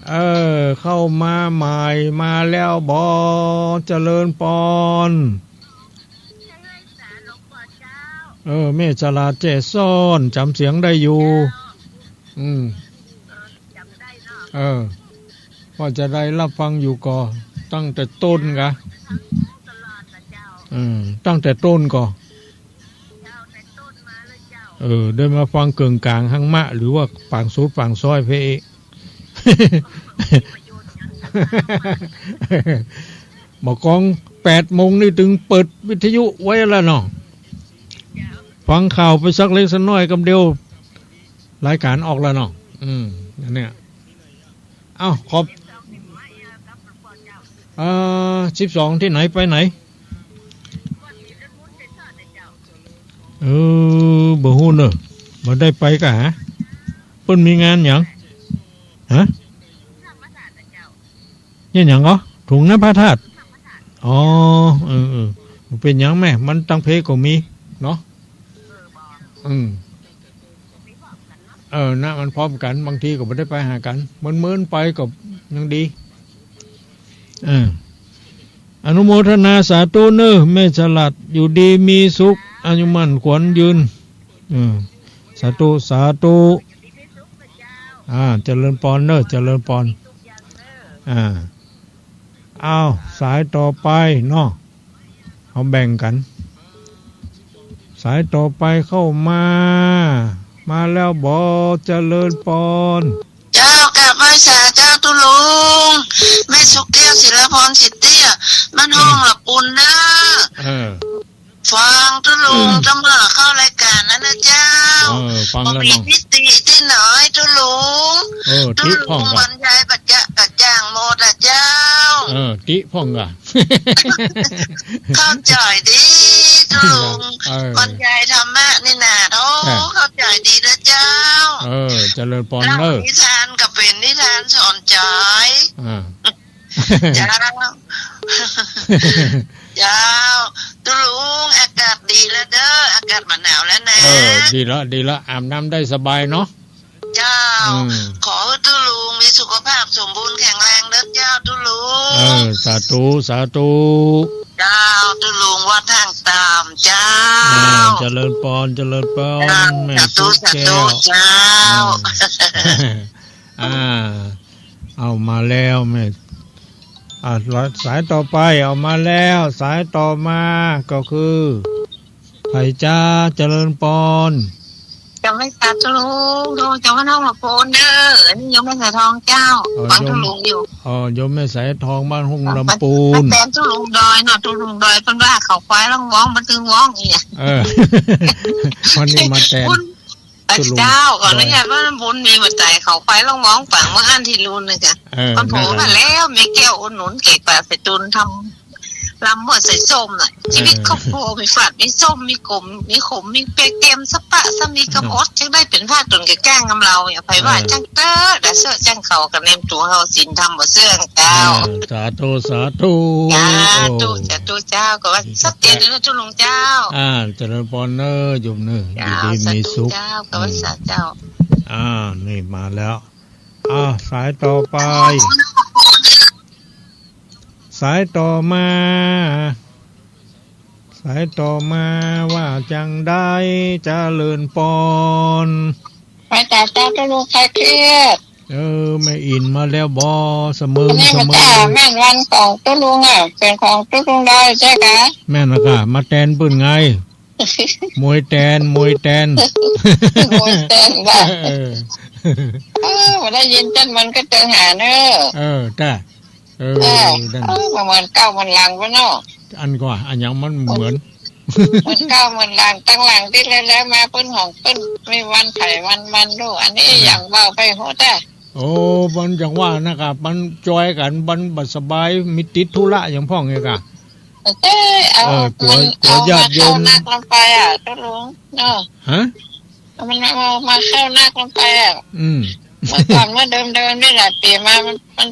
เออ เข้ามาใหม่ มาแล้วบ่ เจริญปอน เออ แม่ฉลาดแจ้ซ้อน จ๋ำเสียงได้อยู่ อืม เออ ว่าจะได้รับฟังอยู่ก่อ ตั้งแต่ต้นกะ อืม ตั้งแต่ต้นก่อ เออ ได้มาฟังเกิ่งก๋างหังมะ หรือว่าปางสุดปางซ้อยเพะเอะ บ่ากองแปดโมงนี่ตึงเปิดวิทยุไว้แล้วเนาะ ฟังข่าวไปสักเล็กสักน้อยกำเดียว รายก๋านออกแล้วเนาะ อืม อันเนี้ย เอ้า ขอบ เอ่อ สิบสองตี้ไหนไปไหน เออ บ่ฮู้เน่อ บ่ได้ไปกะหา เปิ้นมีงานหยัง ฮะ เนี่ยหยังก่อ ถุงน้ำพระธาตุ อ๋อ เออ เออ บ่เป๋นหยังแม่ มันตังเพก็มี เนาะ อืม เออ นะ มันพร้อมกั๋น บางทีก็บ่ได้ไปหากั๋น เมินๆไปก็ยังดี เออ อนุโมทนาสาธุเน่อ แม่ฉลาด อยู่ดีมีสุข อายุมั่นขวัญยืน เออ สาธุ สาธุ อ่า เจริญปอนเน่อ เจริญปอน อ่า อ้าว สายต่อไปเนาะ เอาแบ่งกั๋น สายต่อไปเข้ามา มาแล้วบ่ เจริญปอน เจ้า กราบไหว้สาเจ้าตุ๊ลุง แม่สุขแก้ว ศิลาพร สิทธิ์เตี้ย บ้านห้องละปูนเน่อ เออ ฟังตุ๊ลุง อืม ตะเมื่อเข้ารายก๋านนั้นนะเจ้า เออ ฟังแล้ว บ่มี เนาะ ตี้ติตี้หน้อยตุ๊ลุง เออ ตุ๊ลุง ติพ่องก่อ บรรยายปัจจะกระจ่างหมดอะเจ้า เออ ติพ่องก่อ เข้าใจ๋ดีตุ๊ลุง เออ บรรยายธรรมะนี่นา โอ้ เออ เข้าใจ๋ดีนะเจ้า เออ เจริญปอนเน่อ เล่านิทานก็เป๋นนิทานสอนใจ๋ อ่า เจ้า เจ้า ตุ๊ลุง อากาศดีแล้วเด้อ อากาศบ่หนาวแล้วนะ เออ ดีละ ดีละ อาบน้ำได้สบายเนาะ เจ้า อืม ขอหื้อตุ๊ลุงมีสุขภาพสมบูรณ์แข็งแรงเด้อเจ้าตุ๊ลุง เออ สาธุ สาธุ เจ้า ตุ๊ลุงวัดห้างต่ำเจ้า อ่า เจริญปอน เจริญปอน เจ้า แม่สุขแก้ว สาธุ สาธุ เจ้า อืม อ่า เอามาแล้วแม่ อ่ะ สายต่อไปเอามาแล้ว สายต่อมาก็คือ ใผจ๊ะ เจริญปอน เจ้าแม่สาธุลุง ลุงเจ้าแม่น้องมาโพนเด้อ อันนี้โยมแม่สายทองเจ้า อ๋อ ฟัง โยม ตุ๊ลุงอยู่ อ๋อ โยมแม่สายทองบ้านห้องลำปูน มาแตนตุ๊ลุงดอยเนาะ ตุ๊ลุงดอยเปิ้นว่าเขาควายร้องว้อง มันตึงว้องอีก เออ วันนี้มาแตน บุญ ตุ๊ลุง เจ้า ขออนุญาตว่าบุญมีปัจจัยเขาควายร้องว้อง ปังเมื่ออั้นตี้ลุงนึงอะ เออ คนโผล่ นั่นแหละ มาแล้ว มีแก้วอุดหนุนเก๋กว่าไปตุนทำ ลำมั่วใส่ส้มน่ะ เออ จีวิตครอบครัวมีฝาดมีส้ม มีขม มีขม มีเปรี้ยวเค็มสะปะสะ มีกำอด จักได้เป๋นพระต๋นแก่แก้งกำเฮา อย่าใผว่า เออ จั้งเต๊อะ ดาเสิร์ชจั้งเขา กะแนมตั๋วเฮา ศีลธรรมบ่เสื่อมเจ้า เออ สาธุ สาธุ สาธุ โอ้ สาธุเจ้า ก็ว่าสัดเจนเนาะ เจ้าหลวงเจ้า อ่า เจริญปอนเน่อ โยมเน่อ เจ้า อยู่ดีมีสุข สาธุเจ้า ก็ว่าสาธุเจ้า อืม อ่า นี่มาแล้ว อ่า สายต่อไป สายต่อมา สายต่อมาว่าจังใด เจริญปอน ไปตาเจ้า เจ้าลุง ใครเครียด เออ แม่อินมาแล้วบ่ สะเมิง อันนี้ สะเมิง มาจ้า แม่นวันของเจ้าลุงอ่ะ เป๋นของเจ้าลุงได้ใจ้กะ แม่นละกะ มาแตนปื้นไง มวยแตน มวยแตน มวยแตนว่ะ เออ เออ บ่ได้ยินจั้นมันก็เจิงหาเน่อ เออ จ้ะ เออ เออ นั่น เออ บ่เหมือนเก่าเหมือนหลังวะเนาะ อันก่อ อันหยังมันเหมือน เหมือนเก่าเหมือนหลัง ตั้งหลังตี้แล้วๆ มาเปิ้นของเปิ้น มีวันไผวันมันลูก อันนี้ เออ อย่างเว้าไปโหดอะ โอ้ มันอย่างว่านะกะ มันจอยกั๋น มันบ่สบาย มีติดธุระหยังพ่องไงกะ เอ้ย เอา เออ กั๋ว มัน กั๋ว เอา ญาติโยม มาเข้านักลงไปอะ เจ้าลุง เนาะ ฮะ มันมา มาเข้านักลงไปอะ อืม เมื่อก่อน เมื่อเดิมๆ นี่หลายปี๋มา มัน มัน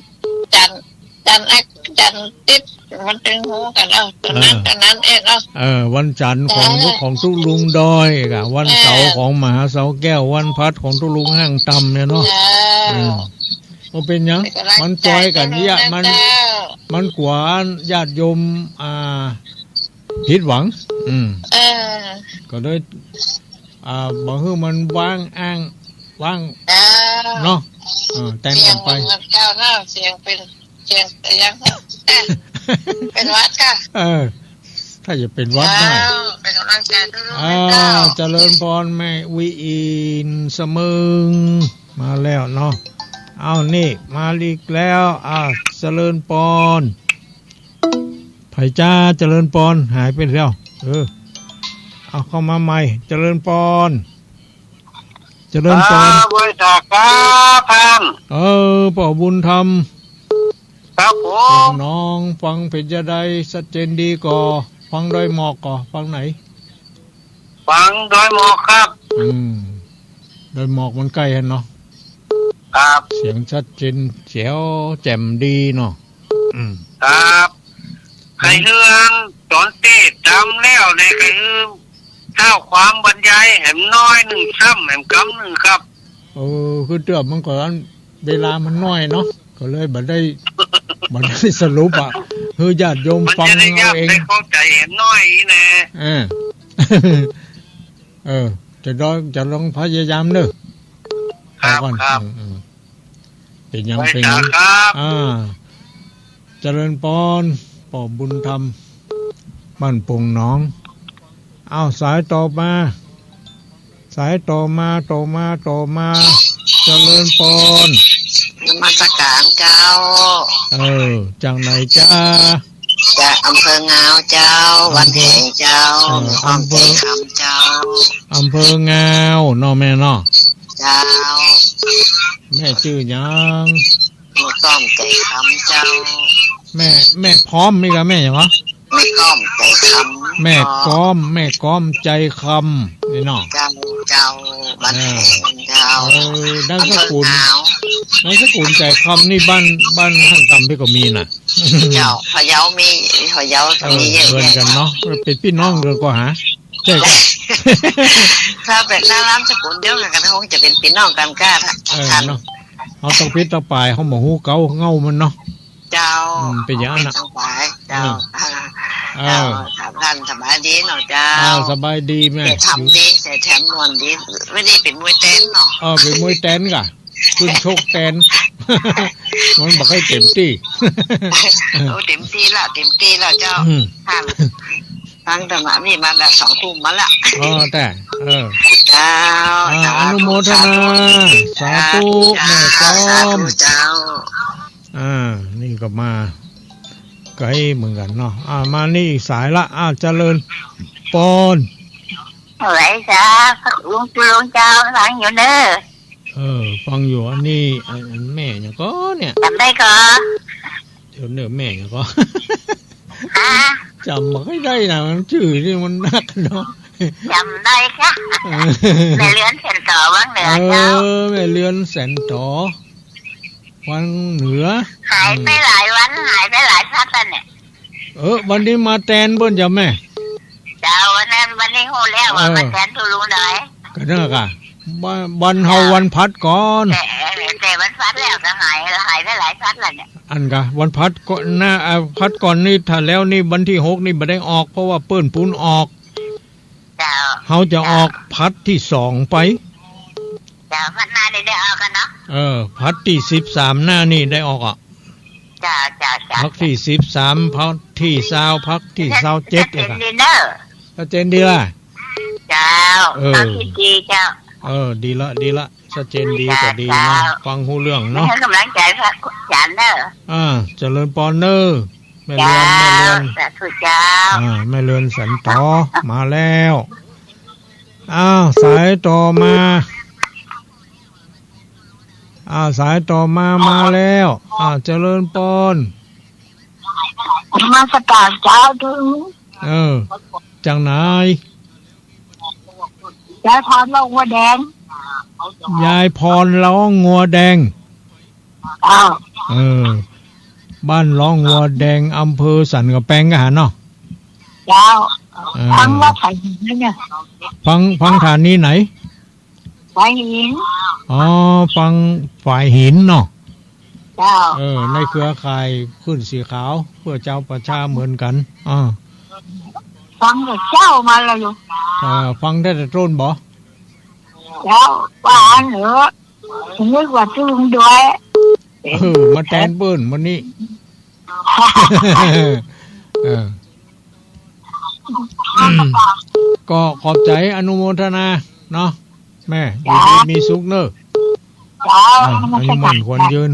จันทร์ จันทร์อัก จันทร์ติ๊ด มันตึงฮู้กั๋น เอ้า ต๋อนนั้น เออ ต๋อนนั้นเอง เอ้า เออ วันจันทร์ของ เออ ของตุ๊ลุงดอยกะ วันเสาร์ เออ ของมหาเสาแก้ว วันพัดของตุ๊ลุงห้างตำเนี่ยเนาะ เออ อืม บ่เป๋นหยัง มันจอยกั๋นเนี่ย มัน มันกั๋วญาติโยม อ่า ผิดหวัง อืม เออ ก็เลย อ่า บ่หื้อมันว้างอ้าง ว้าง เออ เนาะ เออ แตนกั๋นไป เสียงเหมือนเก่าเนาะ เสียงเป๋น เสียงยัง เอ๊ะ เป๋นหวัดกะ เออ ถ้าจะเป๋นหวัดได้ อ้าว เป๋นก๋ำลังใจ๋ตุ๊ลุง อ้าว เจ้า เจริญปอนแม่วิอินทร์สะเมิง มาแล้วเนาะ อ้าว นี่ มาอีกแล้ว อ้าว เจริญปอน ไผจ้า เจริญปอน หายไปแล้ว เออ เอาเข้ามาใหม่ เจริญปอน เจริญปอน อ่า ไหว้สาครับท่าน เออ ป้อบุญธรรม ครับผม เป๋นหนอง ฟังเป๋นจาใด ชัดเจนดีก่อ ฟังดอยหมอกก่อ ฟังไหน ฟังดอยหมอกครับ อืม ดอยหมอกมันใก้หั้นเนาะ ครับ เสียงชัดเจนแจ๋วแจ่มดีเนาะ อืม ครับ ใค่เฮือนต๋อนเต้ต๋ำแล้วเนี่ย ใค่เฮือนเท้าความบรรยายแหมน้อยนึ่งซ้ำแหมกำนึ่งครับ เออ คือเตื้อมันก็อัน เวลามันน้อยเนาะ ก็เลยบ่ได้ บ่ได้สรุปอะ หื้อญาติโยมฟังเอาเอง มันจะได้ยากได้เข้าใจ๋แหมน้อยอีแน่ เออ เออ จะลอง จะลองพยายามเน่อ ครับ เอาก่อน ครับ อืม อืม เป๋นหยัง ไหว้สาครับ เป๋นหยัง อ่า เจริญปอน ป้อบุญธรรม บ้านโป่งหนอง อ้าว สายต่อมา สายต่อมา ต่อมา ต่อมา เจริญปอน นมัสก๋านเจ้า เออ จากไหนจ๊ะ จากอำเภองาวเจ้า อำเภอ บ้านแหงเจ้า เออ หมู่ก้อม อำเภอ ใจ๋คำเจ้า อำเภองาวเนาะแม่เนาะ เจ้า แม่จื้อหยัง หมู่ก้อมใจ๋คำเจ้า แม่ แม่พร้อมนี่กะแม่หยังวะ แม่ก้อมใจ๋คำ แม่ก้อม แม่ก้อมใจ๋คำนี่เนาะ เจ้า เจ้า บ้านแหงเจ้า เออ นามสกุล อำเภองาว นามสกุลใจ๋คำนี่บ้าน บ้านห้างตำเปิ้นก็มีน่ะ เจ้า พะเยามี พะเยา เออ มีเยอะ เหมือนกั๋นเนาะ เป๋นปี้น้องกั๋นก่อหา ใจ้ก่ะ ถ้าเป๋นนามสกุลเดียวกั๋นก็คงจะเป๋นปี้น้องกั๋นก้า เออ ท่าน เนาะ เฮาตะปิ๊ดตะป๋าย เฮาบ่ฮู้เก๊าเง่ามันเนาะ เจ้า อืม เป๋นอย่างนั้นน่ะ เป๋นตะป๋าย เจ้า อืม อ่า เออ เจ้า ถามท่านสบายดีเนาะเจ้า อ่า สบายดีแม่ ใจ๋ทำดี ใจ๋แถมม่วนดี วันนี้เป๋นมวยแตนเนาะ เออ เป๋นมวยแตนก่ะ ขึ้นชกแตน มันบ่ค่อยเต็มตี้ โอ้ เต็มตี้ละ เต็มตี้ละเจ้า อืม ท่าน ฟังธรรมะนี่มาละสองทุ่มมาละ อ๋อ แต่ เออ เจ้า อ่า สาธุ อนุโมทนา สาธุ สาธุ เจ้า แม่ก้อม สาธุเจ้า อ่า นี่ก็มาไก๋เหมือนกั๋นเนาะ อ่า มานี่อีกสายละ อ่า เจริญปอน ไหว้สา ลุง ลุงเจ้า ฟังอยู่เน่อ เออ ฟังอยู่ อันนี้ อัน อันแม่หยังก่อเนี่ย จ๋ำได้ก่อ เดี๋ยวเน่อ แม่หยังก่อ ฮะ จ๋ำบ่ค่อยได้นะ มันจื้อนี่มันนักเนาะ จ๋ำได้ค่ะ เออ แม่เรือนแสนต๋อวังเหนือเจ้า เออ แม่เรือนแสนต๋อวังเหนือ หายไปหลายวัน หายไปหลายสัปดาห์เนี่ย เออ วันนี้มาแตนเปิ้นจ้ะแม่ เจ้า วันนั้น วันนี้ฮู้แล้วว่า เออ มาแตนทูลุงดอย ก็นั่นกะ บ้าน บ้านเฮา เจ้า วันพัดก่อน แต่ แต่วันพัดแล้วก็หาย หายไปหลายสัปดาห์แล้วเนี่ย อันกะ วันพัดก่อนนะ อ่า พัดก่อนนี่ ถ้าแล้วนี่วันตี้หกนี่บ่ได้ออก เพราะว่าเปิ้นปูนออก เจ้า เฮาจะออก เจ้า พัดตี้สองไป เจ้า พัดหน้านี่ได้ออกกั๋นเนาะ เออ พัดตี้สิบสามหน้านี่ได้ออกอ่ะ เจ้า เจ้า เจ้า พัดตี้สิบสาม พัดตี้ซาว พัดตี้ซาวเจ็ด ชัดเจนดีเนอะ ชัดเจนดีล่ะ เจ้า เออ เอาดีๆ เจ้า เออ ดีละ ดีละ ชัดเจนดี เจ้า ก็ดีนะ เจ้า ฟังฮู้เรื่องเนาะ หื้อกำลังใจ๋พระอาจ๋ารย์เนอะ อ่า เจริญปอนเนอะ แม่เรือน เจ้า แม่เรือน สาธุเจ้า อ่า แม่เรือนแสนต๋อ มาแล้ว อ้าว สายต่อมา อ้าว สายต่อมา มาแล้ว อ้าว เจริญปอน นมัสก๋านเจ้า เออ จากไหน ยายพรล้องัวแดง ยายพรล้องัวแดง อ้าว เออ บ้านล้องัวแดง อำเภอสันก๋ำแปงก็หันเนาะ เจ้า เออ ฟังว่าไผนี่เนี่ย ฟัง ฟังสถานีไหน ฝายหิน อ๋อ ฟังฝายหินเนาะ เจ้า เออ ในเครือข่ายคลื่นสีขาว เพื่อชาวประชาเหมือนกั๋น อ่า ฟังแต่เจ๊ามาแล้วอยู่ เออ ฟังแต่ต้นบ่ เจ้า ว่าอั้นเหอะ นึกว่าตึงด้วย เออ มาแตนเปิ้นวันนี้ เออ อืม ก็ขอบใจ๋อนุโมทนาเนาะ แม่ อยู่ดีมีสุขเนอะ เจ้า อ่า อายุมั่นขวัญยืน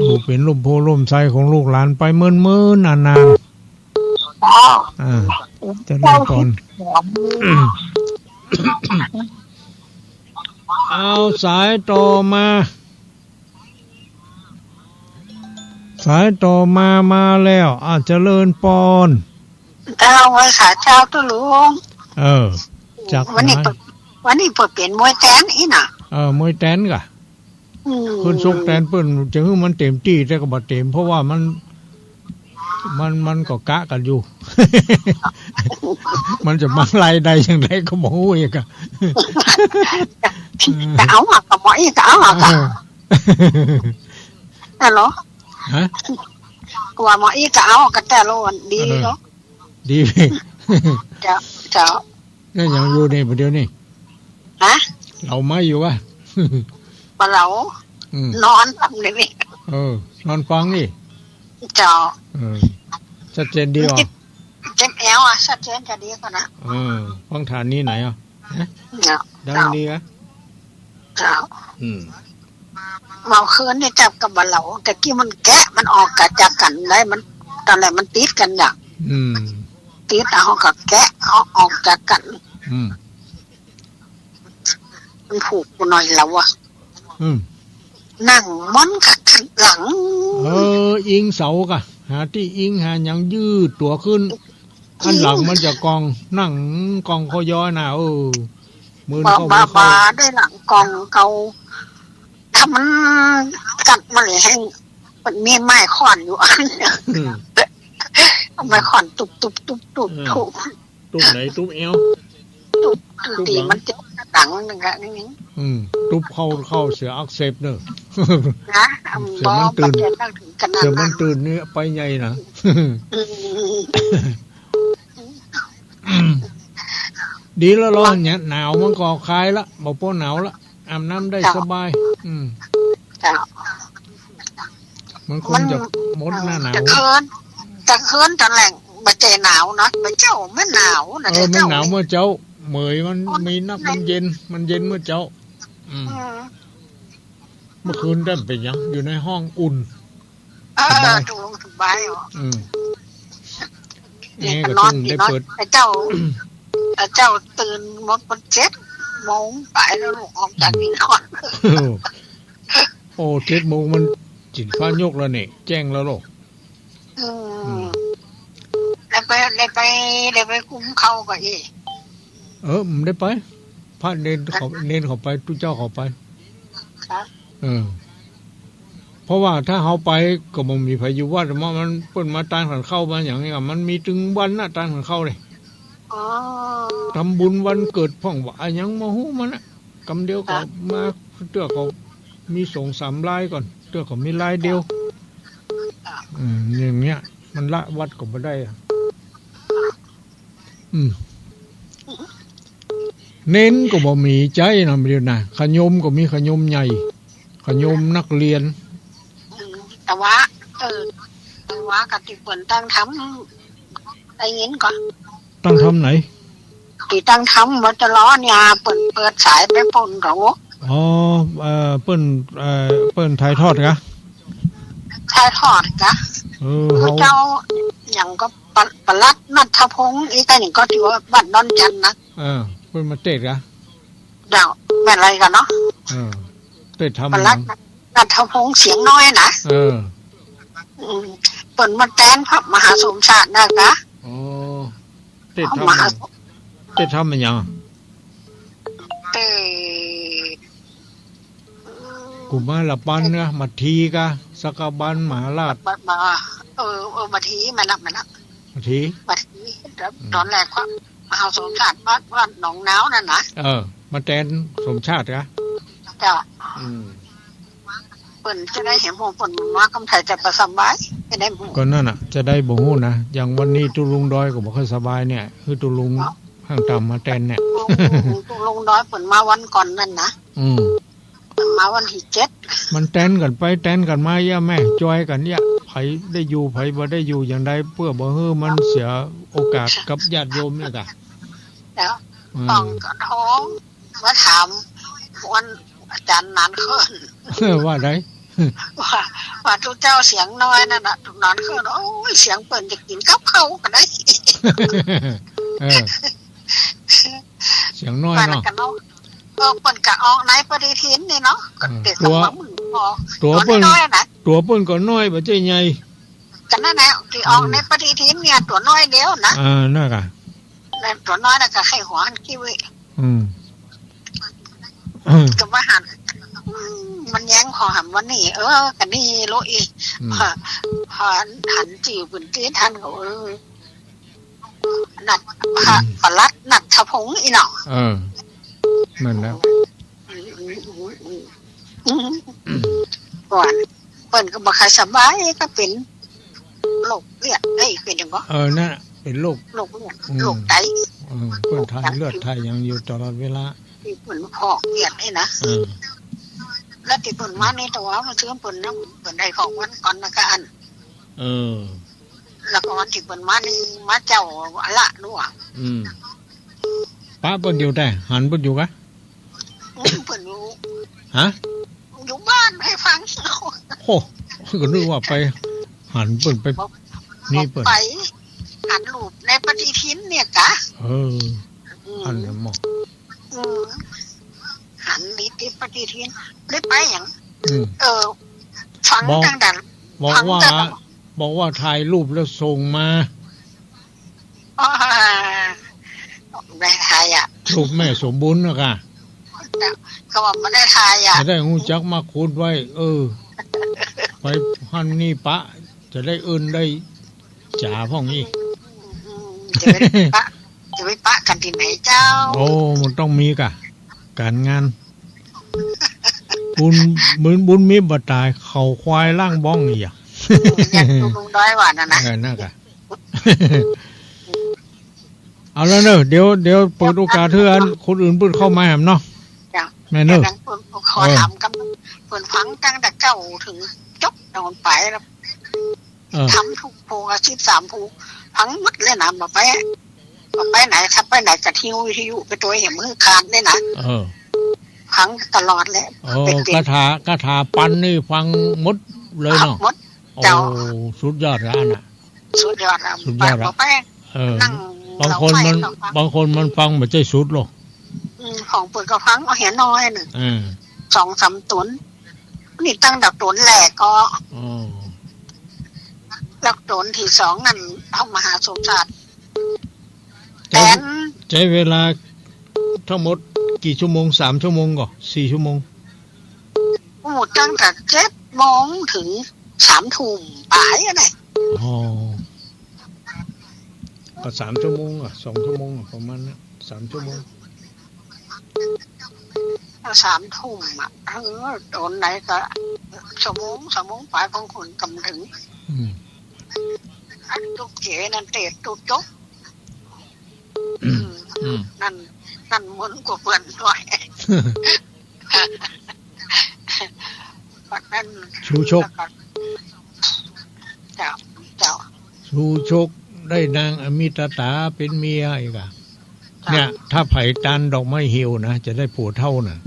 อยู่เป๋นร่มโพธิ์ร่มไทรของลูกหลานไปเมินๆ นานๆ เจ้า อ่า เจริญพร เอาสายต่อมา สายต่อมา มาแล้ว อ่า เจริญปอน เจ้า ไหว้สาเจ้าตุ๊ลุง เออ จากวันนี้ ไหน เปิ้น วันนี้เปิ้นเป๋นมวยแตนอี้น่ะ เออ มวยแตนก่ะ อืม ขึ้นชกแตนเปิ้น จะหื้อมันเต๋มตี้ แต่ก็บ่เต๋ม เพราะว่ามัน มัน มันก็กะกั๋นอยู่ มันจะมาไล่ได้อย่างไรก็บ่ฮู้อีกอะ จะเอาอะก็บ่อี้ก็เอาอะก็ เออ ฮัลโหล ฮะ ก็ว่าบ่อี้ก็เอาก็แต่ละวันดีเนาะ เออ ดี เจ้า เจ้า เนี่ยยังอยู่นี่บ่าเดี่ยวนี้ ฮะ เหลาไม้อยู่วะ บ่เหลา อืม นอนทำเลยนี่ เออ นอนฟังนี่ เจ้า เออ ชัดเจนดีอ่ะ เจ็บ เจ็บแอวอ่ะ ชัดเจนจะดีกว่านะ เออ ฟังสถานีไหนอ่ะ ฮะ เจ้า ดังดีอ่ะ เจ้า อืม เมื่อคืนนี่จับกับบ่าเหลา แต่กี้มันแกะ มันออกกะจากกั๋นได้ มัน ต๋อนแรกมันติดกั๋นอย่าง อืม ติด เอาก็แกะ เอาออกจากกั๋น อืม มันผูกกูหน่อยแล้ววะ อืม นั่งม้อนกับข้างหลัง เออ อิงเสากะ หาตี้อิง หาหยังยืดตั๋วขึ้น อันหลังมันจะกอง นั่งกองข้อย้อยน่ะ เออ มือ บ่า เข้า บ่า มือเข้า บ่า ได้หลังกองเก่า ถ้ามันกัดมันแห้ง มันมีไม้ค้อนอยู่อัน อืม เอาไม้ค้อนตุ๊บตุ๊บตุ๊บตุ๊บ เออ ตุ๊บ ตุ๊บไหน ตุ๊บแอว ตุ๊บ ตุ๊บ ตุ๊บ ตี หลัง มันจะดังหนึ่งอะนี่ อืม ตุ๊บเข้า เข้าเสียอักเสบเนอะ นะ เสียมันตื่น บ่ บ่เสียมันตื่นนี่ไปใหญ่นะ อืม ดีแล้วเหรอเนี่ย หนาวมันก็คลายละ บ่ปวดหนาวละ อาบน้ำได้ เจ้า สบาย อืม เจ้า มันคงจะหมดหน้าหนาว แต่คืน แต่คืนต๋อนแลงบ่ใจ้หนาวนะ บ่เจ้า มันหนาวนะ เออ มันหนาวเมื่อเจ๊า เหมยมัน มัน มีนัก มันเย็น มันเย็นเมื่อเจ๊า อืม อืม เมื่อคืนได้เป๋นหยัง อยู่ในห้องอุ่น เออ สบาย ถูก สบายอ่ะ อืม แอร์ก็ตึงได้เปิด ไอ้เจ้า ไอ้เจ้าตื่นหมดมันเจ็ดโมงไปแล้วลูก ออกจากนี่นอน โอ้ เจ็ดโมงมันจิ่นฟ้ายกแล้วนี่ แจ้งแล้วลูก อืม อืม ได้ไป ได้ไปกุมเขาก่ออี้ เออ บ่ได้ไป พระเณรเขา เณรเขาไป ตุ๊เจ้าเขาไป ครับ เออ เพราะว่าถ้าเฮาไปก็บ่มีใผอยู่วัด มัน มัน เปิ้นมาตานขันเข้ามาหยังนี่ มันมีตึงวันนะ ตานขันเข้านี่ อ๋อ ทำบุญวันเกิดพ่องว่าอะหยังบ่ฮู้มันนะ กำเดียวก็ ครับ มา เตื้อก็มีสองสามลายก่อน เตื้อก็มีลายเดียว ครับ อืม อย่างเงี้ย มันละวัดก็บ่ได้อะ อืม เณรก็บ่มีใจ๊นะ เดี๋ยวนะ ขะโยมก็มีขะโยมใหญ่ ขะโยมนักเรียน อืม แต่ว่า เออ แต่ว่าก็ตี้เปิ้นตั้งธรรม ได้ยินก่อ ตั้งธรรมไหน ตี้ตั้งธรรม มจล เนี่ย เปิ้นเปิดสายไปปุ้นก่อ อ๋อ เอ่อ เปิ้น เอ่อ เปิ้นถ่ายทอดกะ ถ่ายทอดกะ เออ คือ เฮา เจ้าหยังก็ ปะ ปลัดณัฐพงษ์ อีกอันหนึ่งก็ตี้ว่าบ้านดอนจันทน์นะ เออ เปิ้นมาเตศน์กะ เดี๋ยว แม่นอะไรกันเนาะ เออ เตศน์ธรรม ปลัด หยัง ณัฐพงษ์เสียงน้อยนะ เออ อืม เปิ้นมาแตนพระมหาสมชาตินะกะ อ๋อ เตศน์ธรรม พระมหา เตศน์ธรรมอะหยัง เตศน์ กุมารปันนะ มัทธีกะ สักกะบัน มหาราช มา เออ เออ มัทธี มาละ มาละ มัทธี มัทธี อืม ตอนแรกพระมหาสมชาติวัด วัดหนองนาวนั่นนะ เออ มาแตนสมชาติกะ เจ้า อืม เปิ้นจะได้เห็นหมู่เปิ้นมากำไผจะบ่สบาย จะได้หมู่ ก็นั่นน่ะ จะได้บ่ฮู้นะ อย่างวันนี้ตุ๊ลุงดอยก็บ่ค่อยสบายเนี่ย คือตุ๊ลุง เนาะ ห้างต่ำมาแตนเนี่ย ตุ๊ลุงดอยเปิ้นมาวันก่อนนั่นนะ อืม เปิ้นมาวันตี้เจ็ด มันแตนกั๋นไปแตนกั๋นมาเยียะแม่ จอยกั๋นเยียะ ไผได้อยู่ ไผบ่ได้อยู่ อย่างใด เปื้อบ่หื้อมันเสียโอกาสกับญาติโยมเนี่ยกะ แล้ว อืม ต้องก็โทร มาถามวันอาจ๋ารย์หนานเคิ่น ว่าได ว่า ว่าตุ๊เจ้าเสียงน้อยนั่นน่ะ หนานเคิ่น โอ๊ย เสียงเปิ้นจะกิ๋นกับข้าวก็ได้ เออ เสียงน้อยเนาะ ว่าแล้วกั๋นเนาะ เออ เปิ้นก็ออกในปฏิทินนี่เนาะ ก็ เออ เด็ก ตั๋ว สองสามมื้อพอ ตั๋วเปิ้น ตั๋วน้อยๆนะ ตั๋วเปิ้นก็น้อย บ่ใจ้ใหญ่ ก็นั่นแหละ ตี้ออกในปฏิทินเนี่ย ตั๋วน้อยเดียวนะ อ่า นั่นกะ นั่นตั๋วน้อยน่ะก็ไข้หัวหันคิ้ว อืม ก็ว่าหัน อืม มันแย้งขอหำวันนี้ เออ ก็นี่โลอี อืม พอ พอหันจื้อเปิ้นตี้หันก็ เออ ณัฐ อืม ปลัดณัฐพงษ์อี้เนาะ เออ นั่นแหละ อืม อืม อืม อืม อืม ก่อน เปิ้นก็บ่ค่อยสบาย ก็เป๋นโรคเลือด เอ้ย เป๋นหยังก่อ เออ นั่นน่ะ เป๋นโรค โรคเลือด อืม โรคไต เออ เปิ้นถ่ายเลือดถ่ายหยังอยู่ตลอดเวลา ตี้เปิ้นฟอกเลือดนี่นะ เออ แล้วตี้เปิ้นมานี่ แต่ว่ามาเชิญเปิ้นนะ เปิ้นได้สองวันก่อนนะกะอั้น เออ แล้วก็วันตี้เปิ้นมานี่ มาเจ๊าอะละดูอะ อืม ปะเปิ้นอยู่แต๊ หันเปิ้นอยู่กะ เปิ้นอยู่ ฮะ อยู่บ้านไปฟัง โอ้ ก็นึกว่าไปหันเปิ้นไป บอก นี่เปิ้น บอกไปหันรูปในปฏิทินเนี่ยกะ เออ อืม อันนั้นหมอ อืม หันในติดปฏิทิน ได้ไปหยัง อืม เออ ฟัง บอก ตั้งแต่ บอก ฟัง ว่า ตั้งแต่ บอกว่าถ่ายรูปแล้วส่งมา อ๋อ ได้ถ่ายอะ รูปแม่สมบูรณ์นะกะ เขาว่าบ่ได้ถ่ายอะ จะได้ฮู้จักมาขุดไว้ เออ ไปหันนี่ปะ จะได้อื่นได้จ๋าพ่องอี้ อืม จะไปปะ จะไปปะกั๋นตี้ไหนเจ้า โอ้ มันต้องมีกะ ก๋านงาน บุญ บุญ บุญมีบ่ต๋าย เขาควายล้างบ้องอี้อะ อืม อย่างตุ๊ลุงดอยว่านั่นนะ เออ นั่นกะ เอาละเนาะ เดี๋ยว เดี๋ยวเปิดโอกาสหื้ออันคนอื่นเปิ้นเข้ามาแหมเนาะ เจ้า แม่เนาะ เดี๋ยวนั้นเปิ้นขอ เออ ถามกำ เปิ้นฟังตั้งแต่เก๊าเถิงจบ นอนไปแล้ว เออ ทำทุกภูกอะ สิบสามภู ฟังหมดเลยนะ บ่ไป บ่ไปไหน ถ้าไปไหนก็หิ้ววิทยุไปตวย เหียบ่หื้อขาดเลยนะ เออ ฟังตลอดแหละ เออ เป็น คาถา คาถาปันนี่ฟังหมดเลยเนาะ หมด โอ้ เจ้า สุดยอดแล้วอันน่ะ สุดยอดแล้ว สุดยอดแล้ว ไป เออ นั่ง บางคนมัน เล่าไปก็ฟัง บางคนมันฟังบ่ใจ้สุดหรอก อืม ของเปิ้นก็ฟังเอาเหียน้อยนึ่ง เออ สองสามต๋น นี่ตั้งแต่ต๋นแรกก็ อ๋อ แล้วต๋นตี้สองนั่น พระมหาสมชาติ ใจ๊ แต๋น ใจ๊เวลาทั้งหมดกี่ชั่วโมง สามชั่วโมงก่อ สี่ชั่วโมง อู้ ตั้งแต่เจ็ดโมงเถิงสามทุ่มป๋ายอะนะ อ๋อ ก็สามชั่วโมงอะ สองชั่วโมงอะ ประมาณนั้น สามชั่วโมง สามทุ่มอะ เออ ต๋อนไหนก็ชั่วโมง ชั่วโมงป๋าย บางคนก็บ่เถิง อืม อันตุ๊กเจ๋นั่นเตะตุ๊กจก อืม อืม นั่น นั่นมึนกว่าเปื้อนด้วย วันนั้น ชูชก เจ้า เจ้า ชูชกได้นางอมิตตาเป๋นเมียอีกอะ เจ้า เนี่ย ถ้าใผตานดอกไม้เหี่ยวนะ จะได้ผัวเฒ่าน่ะ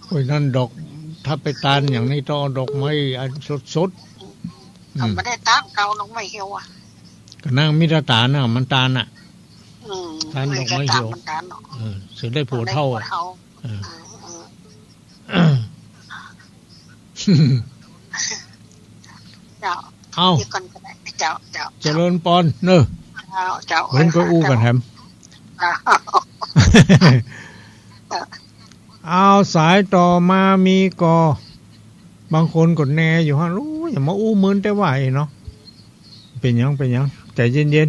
โอ้ย นั่นดอก ถ้าไปตานอย่างนี้ต้องเอาดอกไม้อันสดๆ อืม เขาบ่ได้ตานเก่าดอกไม้เหี่ยวอะ ก็นางอมิตตาน่ะ มันตานน่ะ อืม ตานดอกไม้เหี่ยว มันตานเนาะ เออ จะได้ผัวเฒ่าอะ ได้ผัวเฒ่า เออ อืม อืม เจ้า เอ้า เดี๋ยวก่อนก็ได้ เจ้า เจ้า เจริญปอนเนอะ เจ้า เจ้า เปิ้นก็อู้กั๋นแหม เจ้า เอ้า สายต่อมามีก่อ บางคนก็แนอยู่ฮะ อู้ อย่ามาอู้มึนแต่ว่าเนาะ เป๋นหยัง เป๋นหยัง ใจ๋เย็น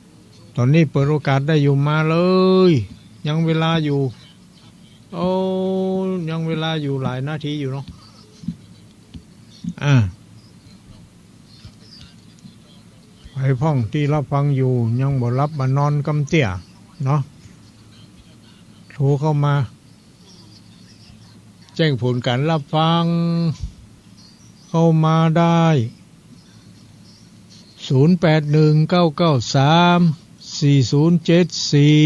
ๆ ต๋อนนี้เปิดโอกาสได้อยู่ มาเลย ยังเวลาอยู่ โอ้ ยังเวลาอยู่หลายนาทีอยู่เนาะ อ่า ใผพ่องตี้ฮับฟังอยู่ ยังบ่หลับบ่นอนกำเตี้ยเนาะ โทรเข้ามา แจ้งผลก๋านฮับฟัง เข้ามาได้ ศูนย์แปดหนึ่ง เก้าเก้าสาม สี่ศูนย์เจ็ดสี่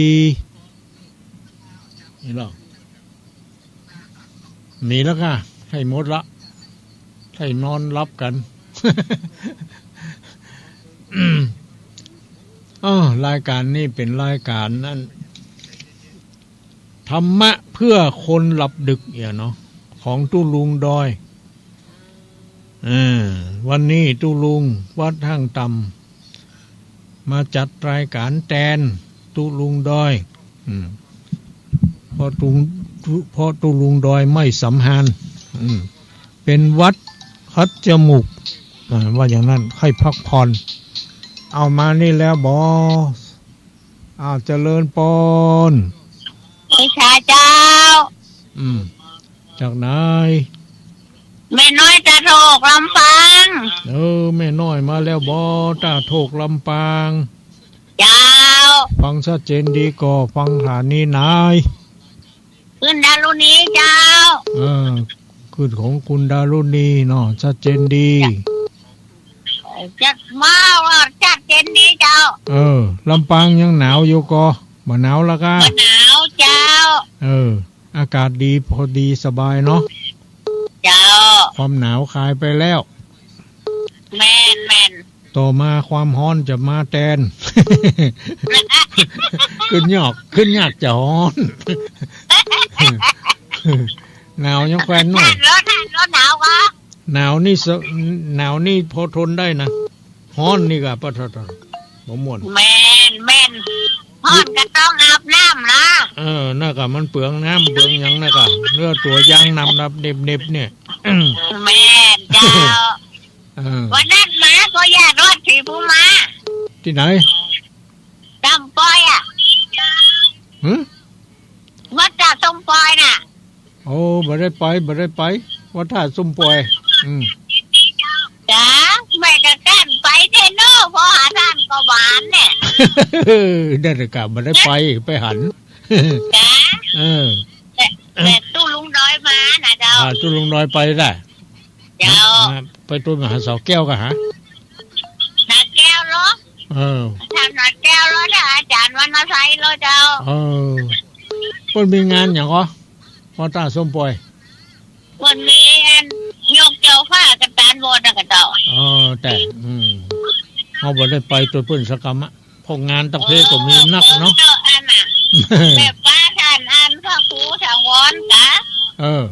นี่เนาะ มีแล้วก่ะ ใค่หมดละ ใค่นอนหลับกั๋น อ้อ รายก๋านนี้เป๋นรายก๋านอัน ธรรมะเพื่อคนหลับดึกเนี่ยเนาะ ของตุ๊ลุงดอย เออ วันนี้ตุ๊ลุงวัดห้างต่ำ มาจัดรายก๋านแตนตุ๊ลุงดอย อืม เพราะตุ๊ เพราะตุ๊ลุงดอยไม่สำฮาน อืม เป๋นหวัดคัดจมูก อ่า ว่าอย่างนั้น ใค่พักผ่อน เอามานี่แล้วบ่ อ้าว เจริญปอน ไหว้สาเจ้า อืม จากไหน แม่น้อยต้าโทกลำปาง เออ แม่น้อยมาแล้วบ่ ต้าโทกลำปาง เจ้า ฟังชัดเจนดีก่อ ฟังสถานีไหน ขึ้นดารุณีเจ้า เออ ขึ้นของคุณดารุณีเนาะ ชัดเจนดี จัดมาว่าชัดเจนดีเจ้า เออ ลำปางยังหนาวอยู่ก่อ บ่หนาวละก่ะ บ่หนาวเจ้า เออ อากาศดีพอดีสบายเนาะ เจ้า ความหนาวคลายไปแล้ว แม่น แม่น ต่อมาความฮ้อนจะมาแตน ขึ้นยาก ขึ้นยากจะฮ้อน หนาวยังแควนหน่อย ฮ้อนฮ้อนหนาวก่อ หนาวนี่สะ หนาวนี่พอทนได้นะ ฮ้อนนี่ก่ะ ปะทะทะ บ่ม่วน แม่น แม่น ฮ้อนก็ต้องอาบน้ำนะ เออ นั่นก่ะ มันเปลืองน้ำเปลืองหยังนั่นก่ะ เนื้อตั๋วยางนำนับเน็บๆ เนี่ย แม่นเจ้า เออ วันนั้นมาก็ย่าทอดสีภูมา ตี้ไหน ส้มปอยอะ หึ วัดต้าส้มปอยน่ะ โอ้ บ่ได้ไป บ่ได้ไป วัดต้าส้มปอย อืม จ้า แม่ก็กั้นไปเด้อเนาะ พอหาต้านก็หวานเนี่ย เออ นั่นแหละก่ะ บ่ได้ไป ไปหัน จ้า เออ แต่ แต่ตุ๊ลุงดอยมานะเจ้า อ่า ตุ๊ลุงดอยไปได้ เจ้า มา ไปตุ๊ลุงหาสาวแก้วก่ะฮะ หาแก้วเหรอ เออ ถามหาแก้วเหรอ ถ้าอาจ๋ารย์วรรณชัยเหรอเจ้า เออ เปิ้นมีงานหยังก่อ วัดต้าส้มปอย เปิ้นมีอันยกเจ้าฟ้ากับตานโบสถ์นะกะเจ้า เออ แต่ อืม เฮาบ่ได้ไปตวยเปิ้นสักกำอะ เพราะงานตะเพก็มีนักเนาะ เออ อันน่ะ แบบว่าต้านอันพระครูสังวรกะ เออ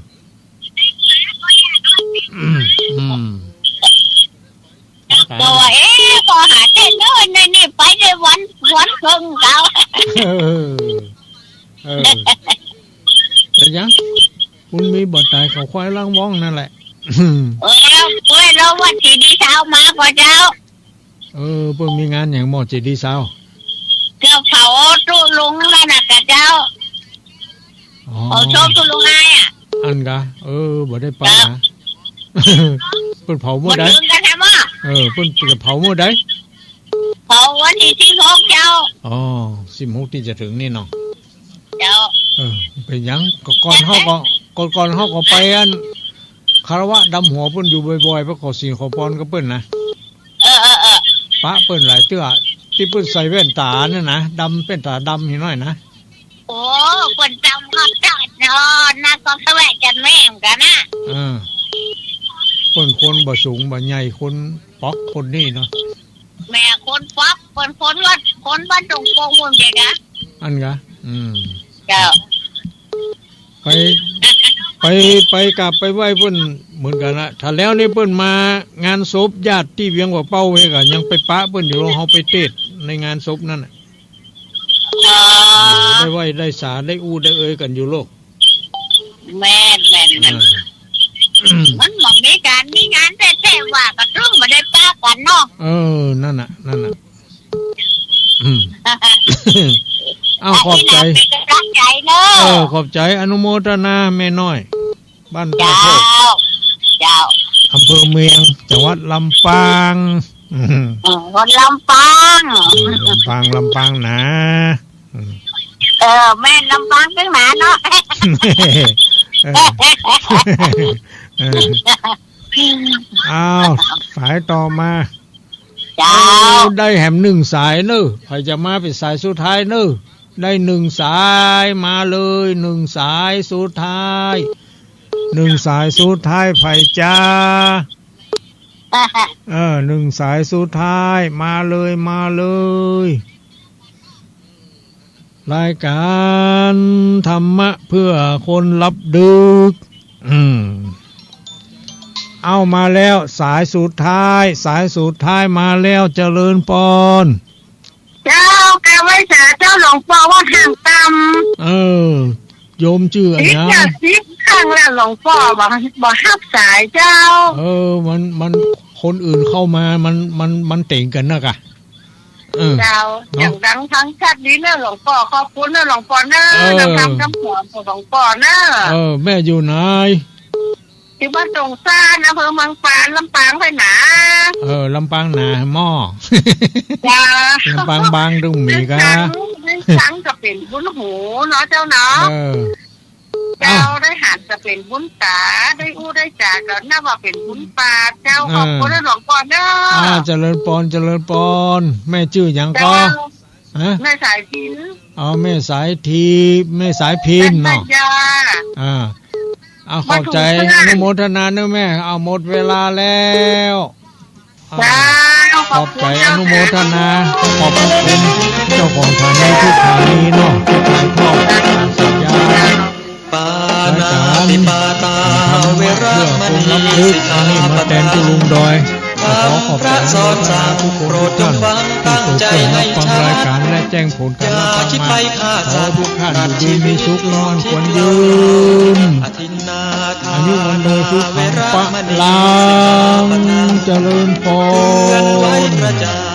อืม อืม บอกว่า เอ๊ะ พอหาเต้ วัน วันเพิ่งเจ้า เออ เออ เป๋นหยัง บุญมีบ่ต๋าย เขาควายหลังว้องนั่นแหละ เออ เปิ้นลงวัดเจดีย์ซาวมาก่อเจ้า เออ เปิ้นมีงานหยังหม้อเจดีย์ซาว เจ้าเผาตุ๊ลุงนั่นน่ะก่อเจ้า อ๋อ เผาศพตุ๊ลุงอ้ายอะ อั้นก่อ เออ บ่ได้ไป เจ้า นะ เปิ้นเผาเมื่อใด บ่เถิงก่อแท้หม้อ เออ เปิ้นจะเผาเมื่อใด เผาวันตี้สิบหกเจ้า อ๋อ สิบหกตี้จะเถิงนี่เนาะ เจ้า เออ เป๋นหยัง ก่อนๆ เฮาก็ ก่อนๆ เฮาก็ไปอัน คารวะดำหัวเปิ้นอยู่บ่อยๆ ไปขอศีลขอปอนกับเปิ้นนะ เออ เออ เออ ปะเปิ้นหลายเตื้อ ตี้เปิ้นใส่แว่นต๋านั่นนะ ดำ แว่นต๋าดำหิน้อยนะ โอ้ เปิ้นดำคักเจ้าเนาะ นักก็แสวะจันแม่เหมือนกั๋นนะ เออ เปิ้นคนบ่สูงบ่ใหญ่ คนป๊อกคนนี่เนาะ แม่คนป๊อก เปิ้นคนวัด คนบ้านดงโป่งหมู่เด็กอะ อั้นก่อ อืม เจ้า ไป ไป ไปกราบไปไหว้เปิ้นเหมือนกั๋นนะ ถ้าแล้วนี่เปิ้นมางานศพญาติตี้เวียงป่าเป้าเฮก่อ ยังไปปะเปิ้นอยู่โลก เฮาไปเตศน์ในงานศพนั่นน่ะ อ๋อ ได้ไหว้ได้สา ได้อู้ได้เอยกั๋นอยู่โลก แม่น แม่น แม่น อ่า มันบ่มีก๋านมีงานแต๊ๆ ว่าก็ต้องบ่ได้ปะกั๋นเนาะ เออ นั่นน่ะ นั่นน่ะ อืม อ้าว ขอบใจ๋ เป๋นก๋ำลังใจ๋เนาะ เออ ขอบใจ๋ อนุโมทนาแม่น้อย บ้านท่าโคก เจ้า เจ้า อำเภอเมือง จังหวัดลำปาง อืม เออ คนลำปาง เออ ลำปาง ลำปางหนา อืม เออ แม่นลำปางตึงหนาเนาะ เออ เออ อ้าว สายต่อมา เจ้า โอ้ ได้แหมนึ่งสายเน่อ ใผจะมาเป๋นสายสุดท้ายเน่อ ได้นึ่งสาย มาเลย นึ่งสายสุดท้าย นึ่งสายสุดท้าย ใผจ๊ะ เออ นึ่งสายสุดท้าย มาเลย มาเลย รายการธรรมะเพื่อคนหลับดึก อืม เอามาแล้ว สายสุดท้าย สายสุดท้ายมาแล้ว เจริญปอน เจ้า กราบไหว้สาเจ้าหลวงป้อ วัดห้างต่ำ เออ โยมจื้ออะหยัง สิบครั้งแล้วหลวงป้อ บ่ บ่ฮับสายเจ้า เออ มัน มัน คนอื่นเข้ามา มัน มัน มันเต่งกั๋นนะก่ะ เออ เจ้า เนาะ เสียงดังฟังชัดดีเน่อหลวงป้อ ขอบคุณเน่อหลวงป้อเน่อ เออ นำคำคำสอนของหลวงป้อเน่อ เออ แม่อยู่ไหน อยู่บ้านดงซ่าน อำเภอเมืองปาน ลำปางไปหนา เออ ลำปางหนาหม้อ จ้า ลำปางบางตรงหมีกะ ได้ฟัง ได้ฟังก็เป๋นบุญหูเนาะเจ้าเนาะ เออ เจ้า อ้าว ได้หันก็เป๋นบุญต๋า ได้อู้ได้จ๋าก็นับว่าเป๋นบุญปาก เจ้า เออ ขอบคุณหลวงป้อเน่อ อ่า เจริญปอน เจริญปอน แม่จื้อหยังก็ เจ้า ฮะ แม่สายพิน อ๋อ แม่สายทิพย์ แม่สายพินเนาะ บ้านย่า อ่า อ่า ขอบใจ๋ มาถูกเพื่อน อนุโมทนาเน่อแม่ เอา หมดเวลาแล้ว อ่า เจ้า ขอบใจ๋ ขอบคุณ อนุโมทนา ขอบพระคุณเจ้าของสถานีทุกสถานีเนาะ ที่ถ่ายทอดการสัญญาณ ปาณาติปาตา รายการธรรมะเพื่อคนหลับดึก อันนี้มาแตนตุ๊ลุงดอย ขอขอบใจ๋อนุโมทนาทุกคนทุกท่าน ตี้โตเปิ้นฮับฟังรายการและแจ้งผลก๋านฮับฟังมา ขอทุกท่านอยู่ดีมีสุข นอนขวัญยืน อายุวันโนสุขังพะลัง เจริญปอน